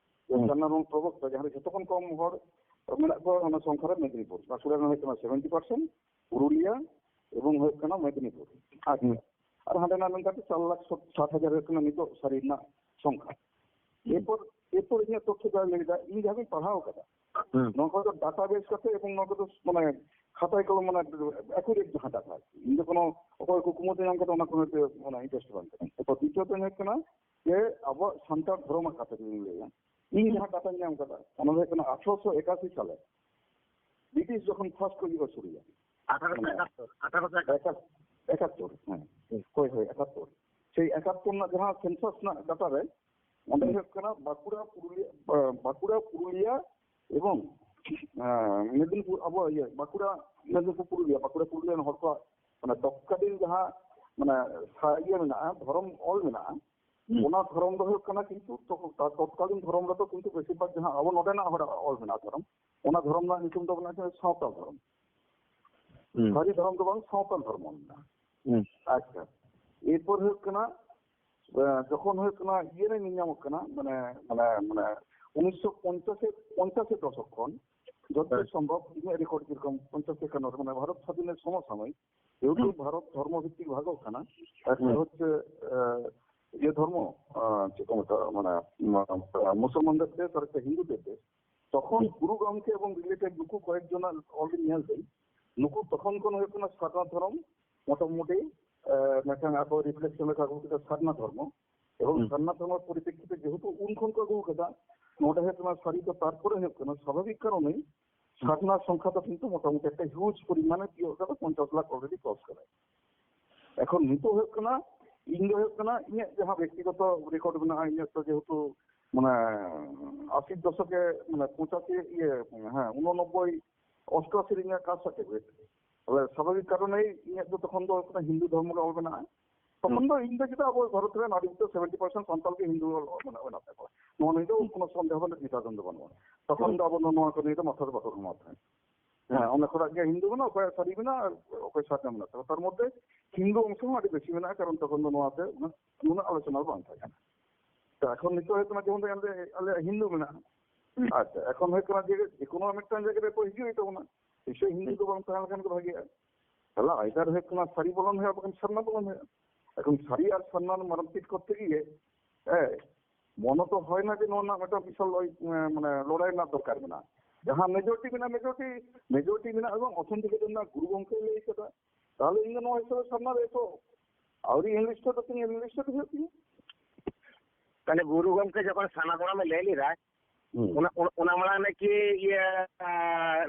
ᱡᱮ ᱦᱩᱸ᱾ ᱡᱟᱱᱟᱢ ᱯᱨᱚᱵᱚᱠᱛᱟ, ᱡᱟᱦᱟᱸ ᱨᱮ ᱡᱚᱛᱚ ᱠᱷᱚᱱ ᱠᱚᱢ ᱦᱚᱲ ᱢᱮᱱᱟᱜ ᱠᱚᱣᱟ ᱚᱱᱟ ᱥᱚᱝᱠᱷᱟ ᱨᱮ ᱢᱮᱫᱽᱱᱤᱯᱩᱨ, ᱵᱟᱸᱠᱩᱲᱟ ᱨᱮ ᱦᱩᱭᱩᱜ ᱠᱟᱱᱟ ᱥᱮᱵᱷᱮᱱᱴᱤ ᱯᱟᱨᱥᱮᱱᱴ, ᱯᱩᱨᱩᱞᱤᱭᱟ ᱮᱵᱚᱝ ᱦᱩᱭᱩᱜ ᱠᱟᱱᱟ ᱢᱮᱫᱽᱱᱤᱯᱩᱨ᱾ ᱟᱪᱪᱷᱟ᱾ ᱦᱩᱸ᱾ ᱟᱨ ᱦᱟᱸᱰᱮ ᱱᱟᱜ ᱞᱮᱱᱠᱷᱟᱱ ᱪᱟᱨ ᱞᱟᱠᱷ ᱥᱟᱴ ᱦᱟᱡᱟᱨ ᱦᱩᱭᱩᱜ ᱠᱟᱱᱟ ᱱᱤᱛᱚᱜ ᱥᱟᱹᱨᱤ ᱨᱮᱱᱟᱜ ᱥᱚᱝᱠᱷᱟ᱾ ᱦᱩᱸ᱾ ᱮᱨᱯᱚᱨ, ᱮᱨᱯᱚᱨ ᱤᱧᱟᱹᱜ ᱛᱚᱛᱛᱷᱚ ᱡᱟᱦᱟᱸ ᱞᱟᱹᱭ ᱫᱟ, ᱤᱧ ᱡᱟᱦᱟᱸ ᱠᱚᱧ ᱯᱟᱲᱦᱟᱣ ᱠᱟᱫᱟ, ᱦᱩᱸ᱾ ᱱᱚᱣᱟ ᱠᱚᱫᱚ ᱰᱟᱴᱟ ᱵᱮᱥ ᱠᱟᱛᱮ ᱮᱵᱚᱝ ᱱᱚᱣᱟ ᱠᱚᱫᱚ ᱢᱟᱱᱮ ᱠᱷᱟᱛᱟᱭ ᱠᱚᱞᱚᱢ ᱢᱟᱱᱮ ᱮᱠᱩᱨᱮᱴ ᱡᱟᱦᱟᱸ ᱰᱟᱴᱟ ᱟᱨᱠᱤ᱾ ᱤᱧ ᱫᱚ ᱠᱳᱱᱳ ᱚᱠᱚᱭ ᱠᱩᱠᱢᱩ ᱛᱮ ᱧᱟᱢ ᱠᱟᱛᱮ ᱚᱱᱟ ᱠᱚ ᱦᱚᱭᱛᱳ ᱚᱱᱟ ᱤᱱᱴᱟᱨᱮᱥᱴ ᱵᱟᱝ ᱠᱟᱱᱟ᱾ ᱮᱨᱯᱚᱨ ᱫᱤᱛᱤᱭᱚ ᱛᱮ ᱦᱩᱭᱩᱜ ᱠᱟᱱᱟ ᱡᱮ ᱟᱵᱚᱣᱟᱜ ᱥᱟᱱᱛᱟᱲ ᱫᱷᱚᱨᱚᱢ ᱨᱮᱱᱟᱜ ᱠᱟᱛᱷᱟ ᱡᱩᱫᱤᱧ ᱞᱟᱹᱭᱟ, ᱤᱧ ᱡᱟᱦᱟᱸ ᱠᱟᱛᱷᱟᱧ ᱧᱟᱢ ᱠᱟᱫᱟ ᱚᱱᱟ ᱫᱚ ᱦᱩᱭᱩᱜ ᱠᱟᱱᱟ ᱟᱴᱷᱨᱚᱥᱚ ᱮᱠᱟᱥᱤ ᱥᱟᱞᱮ ᱵᱨᱤᱴᱤᱥ ᱡᱚᱠᱷᱚᱱ ᱯᱷᱟᱥᱴ ᱠᱚ ᱤᱭᱟᱹ ᱥᱩᱨᱩᱭᱟ᱾ ᱟᱴᱷᱟᱨᱚᱥᱚ ᱮᱠᱟᱛᱛᱳᱨ, ᱟᱴᱷᱟᱨᱚᱥᱚ ᱮᱠᱟᱛᱛᱳᱨ᱾ ᱮᱠᱟᱛ-, ᱮᱠᱟᱛᱛᱳᱨ, ᱦᱮᱸ᱾ ᱦᱩᱸ᱾ ᱦᱳᱭ, ᱦᱳᱭ, ᱮᱠᱟᱛᱛᱳᱨ᱾ ᱥᱮᱭ ᱮᱠᱟᱛᱛᱳᱨ ᱨᱮᱱᱟᱜ ᱡᱟᱦᱟᱸ ᱥᱮᱱᱥᱟᱥ ᱨᱮᱱᱟᱜ ᱰᱟᱴᱟ ᱨᱮ, ᱚᱸᱰᱮ ᱦᱩᱸ᱾ ᱦᱩᱭᱩᱜ ᱠᱟᱱᱟ ᱵᱟᱸᱠᱩᱲᱟ, ᱯᱩᱨᱩᱞᱤᱭᱟᱹ, ᱵᱟ-, ᱵᱟᱸᱠᱩᱲᱟ, ᱯᱩᱨᱩᱞᱤᱭᱟᱹ ᱮᱵᱚᱝ, ᱟᱸ, ᱢᱮᱫᱤᱱᱤᱯᱩᱨ, ᱟᱵᱚ ᱤᱭᱟᱹ, ᱵᱟᱸᱠᱩᱲᱟ, ᱢᱮᱫᱤᱱᱤᱯᱩᱨ, ᱯᱩᱨᱩᱞᱤᱭᱟᱹ, ᱵᱟᱸᱠᱩᱲᱟ, ᱯᱩᱨᱩᱞᱤᱭᱟᱹ ᱨᱮᱱ ᱦᱚᱲ ᱠᱚᱣᱟᱜ, ᱢᱟᱱᱮ, ᱛᱚᱛᱠᱟᱞᱤᱱ ᱡᱟᱦᱟᱸ, ᱢᱟᱱᱮ, ᱥᱟ-, ᱤᱭᱟᱹ ᱢᱮᱱᱟᱜᱼᱟ, ᱫᱷᱚᱨᱚᱢ ᱚᱞ ᱢᱮᱱᱟᱜᱼᱟ, ᱦᱩᱸ᱾ ᱚᱱᱟ ᱫᱷᱚᱨᱚᱢ ᱫᱚ ᱦᱩᱭᱩᱜ ᱠᱟᱱᱟ ᱠᱤᱱᱛᱩ ᱛᱚ-, ᱛᱚᱛᱠᱟᱞᱤᱱ ᱫᱷᱚᱨᱚᱢ ᱨᱮᱫᱚ ᱠᱤᱱᱛᱩ ᱵᱮᱥᱤᱨ ᱵᱷᱟᱜᱽ ᱡᱟᱦᱟᱸ ᱟᱵᱚ ᱱᱚᱰᱮᱱᱟᱜ ᱦᱚᱲᱟᱜ ᱚᱞ ᱢᱮᱱᱟᱜᱼᱟ ᱫᱷᱚᱨᱚᱢ, ᱚᱱᱟ ᱫᱷᱚᱨᱚᱢ ᱨᱮᱱᱟᱜ ᱧᱩᱛᱩᱢ ᱫᱚ ᱢᱮᱱᱟᱜᱼᱟ ᱥᱟᱶᱛᱟᱞ ᱫᱷᱚᱨᱚᱢ᱾ ᱦᱩᱸ᱾ ᱥᱟᱹᱨᱤ ᱫᱷᱚᱨᱚᱢ ᱫᱚ ᱵᱟᱝ, ᱥᱟᱶᱛᱟᱞ ᱫᱷᱚᱨᱚᱢ ᱢᱮᱱᱟᱜᱼᱟ᱾ ᱦᱩᱸ᱾ ᱟᱪᱪᱷᱟ, ᱮᱨᱯᱚᱨ ᱦᱩᱭᱩᱜ ᱠᱟᱱᱟ, ᱮ, ᱡᱚᱠᱷᱚᱱ ᱦᱩᱭᱩᱜ ᱠᱟᱱᱟ ᱤᱭᱟᱹ ᱨᱮ ᱧᱮᱞ ᱧᱟᱢᱚᱜ ᱠᱟᱱᱟ, ᱢᱟᱱᱮ, ᱢᱟᱱᱮ, ᱩᱱᱤᱥᱥᱚ ᱯᱚᱧᱪᱟᱥ, ᱯᱚᱧᱪᱟᱥ ᱫᱚᱥᱚᱠ ᱠᱷᱚᱱ ᱡᱚᱛᱚ ᱦᱮᱸ᱾ ᱥᱚᱢᱵᱷᱚᱵ ᱤᱧᱟᱹᱜ ᱨᱮᱠᱚᱨᱰ ᱡᱮᱨᱚᱠᱚᱢ ᱯᱚᱧᱪᱟᱥ ᱮᱠᱟᱱᱱᱚ ᱨᱮ, ᱢᱟᱱᱮ, ᱵᱷᱟᱨᱚᱛ ᱥᱟᱫᱷᱤᱱᱮᱨ ᱥᱚᱢᱚ ᱥᱟᱢᱚᱭᱤᱠ, ᱡᱮᱦᱮᱛᱩ ᱦᱩᱸ᱾ ᱵᱷᱟᱨᱚᱛ ᱫᱷᱚᱨᱢᱚ ᱵᱷᱤᱛᱛᱤᱠ ᱵᱷᱟᱜᱚᱜ ᱠᱟᱱᱟ, ᱮᱠ ᱦᱩᱸ᱾ ᱦᱚᱪᱪᱷᱮ, ᱮ, ᱤᱭᱟᱹ ᱫᱷᱚᱨᱢᱚ, ᱮ, ᱪᱮᱫ ᱠᱚ ᱢᱮᱛᱟᱜᱼᱟ, ᱢᱟᱱᱮ, ᱢᱟ-, ᱢᱩᱥᱚᱞᱢᱟᱱ ᱫᱮᱵ ᱫᱮᱥ ᱟᱨ ᱮᱠᱴᱟ ᱦᱤᱱᱫᱩ ᱫᱮᱵ ᱫᱮᱥ᱾ ᱛᱚᱠᱷᱚᱱ ᱜᱩᱨᱩ ᱜᱚᱢᱠᱮ ᱮᱵᱚᱝ ᱨᱤᱞᱮᱴᱮᱰ ᱱᱩᱠᱩ ᱠᱚᱭᱮᱠ ᱡᱚᱱᱟᱜ ᱚᱞ ᱤᱧ ᱧᱮᱞ ᱫᱟᱹᱧ, ᱱᱩᱠᱩ ᱛᱚᱠᱷᱚᱱ ᱠᱷᱚᱱ ᱦᱩᱭᱩᱜ ᱠᱟᱱᱟ ᱥᱟᱨᱱᱟ ᱫᱷᱚᱨᱚᱢ ᱢᱚᱴᱟᱢᱩᱴᱤ, ᱮ, ᱢᱤᱫᱴᱟᱝ ᱟᱠᱚ ᱨᱤᱯᱷᱞᱮᱠᱥᱚᱱ ᱞᱮᱠᱟ ᱟᱹᱜᱩ ᱠᱮᱫᱟ ᱥᱟᱨᱱᱟ ᱫᱷᱚᱨᱢᱚ᱾ ᱮᱵᱚᱝ ᱦᱩᱸ᱾ ᱥᱟᱨᱱᱟ ᱫᱷᱚᱨᱢᱚ ᱯᱚᱨᱤᱯᱨᱮᱠᱠᱷᱤᱛᱮ ᱡᱮᱦᱮᱛᱩ ᱩᱱ ᱠᱷᱚᱱ ᱠᱚ ᱟᱹᱜᱩ ᱠᱟᱫᱟ, ᱱᱚᱰᱮ ᱦᱩᱭᱩᱜ ᱠᱟᱱᱟ ᱥᱟᱹᱨᱤ ᱫᱚ, ᱛᱟᱨᱯᱚᱨᱮ ᱦᱩᱭᱩᱜ ᱠᱟᱱᱟ ᱥᱟᱵᱷᱟᱵᱤᱠ ᱠᱟᱨᱚᱱᱮ ᱥᱟᱨᱱᱟ ᱥᱚᱝᱠᱷᱟ ᱫᱚ ᱠᱤᱱᱛᱩ ᱢᱚᱴᱟᱢᱩᱴᱤ ᱮᱠᱴᱟ ᱦᱤᱭᱩᱡᱽ ᱯᱚᱨᱤᱢᱟᱱᱮ ᱛᱤᱭᱳᱜ ᱠᱟᱫᱟ, ᱯᱚᱧᱪᱟᱥ ᱞᱟᱠᱷ ᱚᱞᱨᱮᱰᱤ ᱠᱨᱚᱥ ᱠᱟᱫᱟᱭ᱾ ᱮᱠᱷᱚᱱ ᱱᱤᱛᱚᱜ ᱦᱩᱭᱩᱜ ᱠᱟᱱᱟ, ᱤᱧ ᱫᱚ ᱦᱩᱭᱩᱜ ᱠᱟᱱᱟ ᱤᱧᱟᱹᱜ ᱡᱟᱦᱟᱸ ᱵᱮᱠᱛᱤᱜᱚᱛᱚ ᱨᱮᱠᱚᱨᱰ ᱢᱮᱱᱟᱜᱼᱟ, ᱤᱧᱟᱹᱜ ᱛᱚ ᱡᱮᱦᱮᱛᱩ ᱢᱟᱱᱮ ᱟᱥᱤ ᱫᱚᱥᱚᱠᱮ, ᱢᱟᱱᱮ ᱯᱚᱸᱪᱟᱥᱤ, ᱤᱭᱟᱹ, ᱦᱮᱸ, ᱩᱱᱚᱱᱚᱵᱵᱳᱭ, ᱚᱥᱴᱚᱟᱥᱤ ᱨᱮ ᱤᱧᱟᱹᱜ ᱠᱟᱥᱴ ᱥᱟᱨᱴᱤᱯᱷᱤᱠᱮᱴ᱾ ᱛᱟᱦᱞᱮ ᱥᱟᱵᱷᱟᱵᱤᱠ ᱠᱟᱨᱚᱱᱮ ᱤᱧᱟᱹᱜ ᱫᱚ ᱛᱚᱠᱷᱚᱱ ᱫᱚ ᱦᱩᱭᱩᱜ ᱠᱟᱱᱟ ᱦᱤᱱᱫᱩ ᱫᱷᱚᱨᱢᱚ ᱜᱮ ᱚᱞ ᱢᱮᱱᱟᱜᱼᱟ᱾ ᱛᱚᱠᱷᱚᱱ ᱫᱚ ᱤᱧ ᱫᱚ ᱪᱮᱫᱟᱜ ᱟᱵᱚ ᱵᱷᱟᱨᱚᱛ ᱨᱮᱱ ᱟᱹᱰᱤ ᱩᱛᱟᱹᱨ ᱥᱮᱵᱷᱮᱱᱴᱤ ᱯᱟᱨᱥᱮᱱᱴ ᱥᱟᱱᱛᱟᱞ ᱜᱮ ᱦᱤᱱᱫᱩ ᱚᱞ ᱢᱮᱱᱟᱜ, ᱢᱮᱱᱟᱜ ᱛᱟᱠᱚᱣᱟ, ᱱᱚᱣᱟ ᱱᱤᱭᱮ ᱫᱚ ᱦᱩᱸ᱾ ᱠᱳᱱᱳ ᱥᱚᱱᱫᱮᱦᱚ ᱵᱟᱹᱱᱩᱜ, ᱵᱤᱛᱟᱨᱠᱚ ᱫᱚ ᱵᱟᱹᱱᱩᱜᱼᱟ᱾ ᱛᱚᱠᱷᱚᱱ ᱦᱩᱸ᱾ ᱫᱚ ᱟᱵᱚ ᱫᱚ ᱱᱚᱣᱟ ᱠᱚ ᱱᱤᱭᱮ ᱫᱚ ᱢᱟᱛᱷᱟ ᱫᱚ ᱵᱟᱠᱚ ᱜᱷᱟᱢᱟᱣ ᱛᱟᱦᱮᱸᱫ᱾ ᱦᱮᱸ, ᱦᱩᱸ᱾ ᱚᱱᱟ ᱠᱷᱚᱱᱟᱜ ᱜᱮ ᱦᱤᱱᱫᱩ ᱢᱮᱱᱟᱜᱼᱟ, ᱚᱠᱚᱭᱟᱜ ᱥᱟᱹᱨᱤ ᱢᱮᱱᱟᱜᱼᱟ ᱟᱨ ᱚᱠᱚᱭ ᱥᱟᱨᱱᱟ ᱢᱮᱱᱟᱜ ᱛᱟᱠᱚᱣᱟ᱾ ᱛᱟᱨ ᱢᱚᱫᱽᱫᱷᱮ ᱦᱤᱱᱫᱩ ᱚᱝᱥᱚ ᱦᱚᱸ ᱟᱹᱰᱤ ᱵᱮᱥᱤ ᱢᱮᱱᱟᱜᱼᱟ, ᱠᱟᱨᱚᱱ ᱛᱚᱠᱷᱚᱱ ᱫᱚ ᱱᱚᱣᱟᱛᱮ ᱩᱱᱟᱹᱜ, ᱩᱱᱟᱹᱜ ᱟᱞᱳᱪᱚᱱᱟ ᱫᱚ ᱵᱟᱝ ᱛᱟᱦᱮᱸ ᱠᱟᱱᱟ᱾ ᱛᱚ ᱮᱠᱷᱚᱱ ᱱᱤᱛᱚᱜ ᱦᱩᱭᱩᱜ ᱠᱟᱱᱟ ᱡᱮᱢᱚᱱ ᱟᱞᱮ, ᱟᱞᱮᱭᱟᱜ ᱦᱤᱱᱫᱩ ᱢᱮᱱᱟᱜᱼᱟ᱾ ᱦᱩᱸ᱾ ᱟᱪᱪᱷᱟ, ᱮᱠᱷᱚᱱ ᱦᱩᱭᱩᱜ ᱠᱟᱱᱟ ᱡᱮ ᱡᱮᱠᱳᱱᱳ ᱢᱤᱫᱴᱟᱝ ᱡᱟᱭᱜᱟ ᱨᱮᱠᱚ ᱦᱤᱡᱩᱜ ᱦᱩᱭᱩᱜ ᱛᱟᱵᱚᱱᱟ᱾ ᱱᱤᱥᱪᱚᱭ ᱦᱤᱱᱫᱩ ᱫᱚ ᱵᱟᱝ ᱛᱟᱦᱮᱸ ᱞᱮᱠᱷᱟᱱ ᱜᱮ ᱵᱷᱟᱜᱮᱜᱼᱟ᱾ ᱛᱟᱦᱞᱮ either ᱦᱩᱭᱩᱜ ᱠᱟᱱᱟ ᱥᱟᱹᱨᱤ ᱵᱚᱞᱚᱱ ᱦᱩᱭᱩᱜᱼᱟ, ᱵᱟᱠᱷᱟᱱ ᱥᱟᱨᱱᱟ ᱵᱚᱞᱚᱱ ᱦᱩᱭᱩᱜᱼᱟ᱾ ᱮᱠᱷᱚᱱ ᱥᱟᱹᱨᱤ ᱟᱨ ᱥᱟᱨᱱᱟ ᱢᱟᱨᱟᱝ ᱪᱮᱫ ᱠᱚᱨᱛᱮ ᱜᱤᱭᱮ, ᱦᱮᱸ, ᱢᱚᱱᱚ ᱛᱚ ᱦᱚᱭ ᱱᱟ ᱡᱮ ᱱᱚᱣᱟ ᱨᱮᱱᱟᱜ ᱢᱤᱫᱴᱟᱝ ᱵᱤᱥᱟᱞ ᱳᱭ, ᱮ, ᱢᱟᱱᱮ ᱞᱚᱲᱟᱭ ᱨᱮᱱᱟᱜ ᱫᱚᱨᱠᱟᱨ ᱢᱮᱱᱟᱜᱼᱟ᱾ ᱡᱟᱦᱟᱸ majority ᱢᱮᱱᱟᱜᱼᱟ, majority, majority ᱢᱮᱱᱟᱜᱼᱟ ᱮᱵᱚᱝ authenticate ᱨᱮᱱᱟᱜ ᱜᱩᱨᱩ ᱜᱚᱢᱠᱮ ᱞᱟᱹᱭ ᱠᱟᱫᱟ, ᱛᱟᱦᱞᱮ ᱤᱧ ᱫᱚ ᱱᱚᱣᱟ ᱦᱤᱥᱟᱹᱵ ᱥᱟᱨᱱᱟ ᱨᱮ ᱮᱛᱚ ᱟᱹᱣᱨᱤ enlisted ᱫᱚ ᱛᱤᱧ enlisted ᱦᱩᱭᱩᱜ ᱛᱤᱧᱟ᱾ ᱛᱟᱦᱞᱮ ᱜᱩᱨᱩ ᱜᱚᱢᱠᱮ ᱡᱚᱠᱷᱚᱱ ᱥᱟᱨᱱᱟ ᱫᱷᱚᱨᱚᱢᱮ ᱞᱟᱹᱭ ᱞᱮᱫᱟ, ᱦᱩᱸ᱾ ᱚᱱᱟ, ᱚᱱᱟ, ᱚᱱᱟ ᱢᱟᱲᱟᱝ ᱨᱮ ᱠᱤ ᱤᱭᱟᱹ, ᱟ,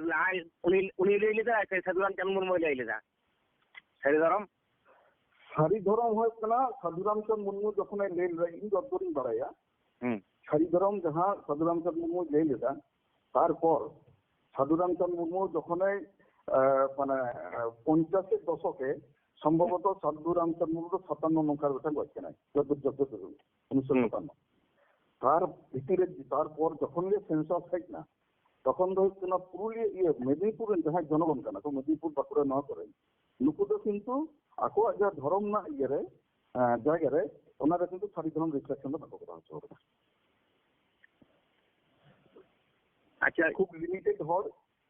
ᱞᱟᱦᱟᱭ, ᱩᱱᱤ, ᱩᱱᱤ ᱞᱟᱹᱭ ᱞᱮᱫᱟ ᱥᱮ ᱥᱟᱹᱫᱷᱩ ᱨᱟᱢᱪᱟᱸᱫᱽ ᱢᱩᱨᱢᱩᱭ ᱞᱟᱹᱭ ᱞᱮᱫᱟ? ᱥᱟᱹᱨᱤ ᱫᱷᱚᱨᱚᱢ? ᱥᱟᱹᱨᱤ ᱫᱷᱚᱨᱚᱢ ᱦᱩᱭᱩᱜ ᱠᱟᱱᱟ ᱥᱟᱹᱫᱷᱩ ᱨᱟᱢᱪᱟᱸᱫᱽ ᱢᱩᱨᱢᱩ ᱡᱚᱠᱷᱚᱱᱮ ᱞᱟᱹᱭ ᱞᱮᱫᱟ, ᱤᱧ ᱡᱚᱛᱫᱩᱨᱤᱧ ᱵᱟᱲᱟᱭᱟ, ᱦᱩᱸ᱾ ᱥᱟᱹᱨᱤ ᱫᱷᱚᱨᱚᱢ ᱡᱟᱦᱟᱸ ᱥᱟᱹᱫᱷᱩ ᱨᱟᱢᱪᱟᱸᱫᱽ ᱢᱩᱨᱢᱩᱭ ᱞᱟᱹᱭ ᱞᱮᱫᱟ, ᱛᱟᱨᱯᱚᱨ ᱥᱟᱹᱫᱷᱩ ᱨᱟᱢᱪᱟᱸᱫᱽ ᱢᱩᱨᱢᱩ ᱡᱚᱠᱷᱚᱱᱮ, ᱮ, ᱢᱟᱱᱮ, ᱮ, ᱯᱚᱧᱪᱟᱥᱮᱨ ᱫᱚᱥᱚᱠᱮ, ᱥᱚᱢᱵᱷᱚᱵᱚᱛᱚ ᱥᱟᱹᱫᱷᱩ ᱨᱟᱢᱪᱟᱸᱫᱽ ᱢᱩᱨᱢᱩ ᱫᱚ ᱥᱟᱛᱟᱱᱱᱚ ᱱᱚᱝᱠᱟ ᱨᱮ ᱢᱤᱫᱴᱟᱝ ᱜᱚᱡ ᱠᱟᱱᱟᱭ, ᱡᱚᱛᱚ, ᱡᱚᱛᱚ, ᱩᱱᱤᱥᱥᱚ ᱥᱟᱛᱟᱱᱱᱚ᱾ ᱛᱟᱨ ᱵᱷᱤᱛᱤᱨ ᱨᱮ, ᱛᱟᱨᱯᱚᱨ ᱡᱚᱠᱷᱚᱱ ᱜᱮ ᱥᱮᱱᱥᱟᱥ ᱦᱮᱡ ᱮᱱᱟ, ᱛᱚᱠᱷᱚᱱ ᱫᱚ ᱦᱩᱭᱩᱜ ᱠᱟᱱᱟ ᱯᱩᱨᱩᱞᱤᱭᱟᱹ, ᱤᱭᱟᱹ, ᱢᱮᱫᱽᱱᱤᱯᱩᱨ ᱨᱮᱱ ᱡᱟᱦᱟᱸᱭ ᱡᱚᱱᱚᱜᱚᱱ ᱠᱟᱱᱟ ᱠᱚ, ᱢᱮᱫᱽᱱᱤᱯᱩᱨ, ᱵᱟᱸᱠᱩᱲᱟ, ᱱᱚᱣᱟ ᱠᱚᱨᱮ, ᱱᱩᱠᱩ ᱫᱚ ᱠᱤᱱᱛᱩ ᱟᱠᱚᱣᱟᱜ ᱡᱟᱦᱟᱸ ᱫᱷᱚᱨᱚᱢ ᱨᱮᱱᱟᱜ ᱤᱭᱟᱹᱨᱮ, ᱮᱸ, ᱡᱟᱭᱜᱟ ᱨᱮ, ᱚᱱᱟ ᱨᱮ ᱠᱤᱱᱛᱩ ᱥᱟᱹᱨᱤ ᱫᱷᱚᱨᱚᱢ ᱨᱤᱯᱷᱞᱮᱠᱥᱚᱱ ᱫᱚ ᱵᱟᱠᱚ ᱠᱚᱨᱟᱣ ᱦᱚᱪᱚ ᱠᱟᱫᱟ᱾ ᱟᱪᱪᱷᱟ᱾ ᱠᱷᱩᱵ ᱞᱤᱢᱤᱴᱮᱰ ᱦᱚᱲ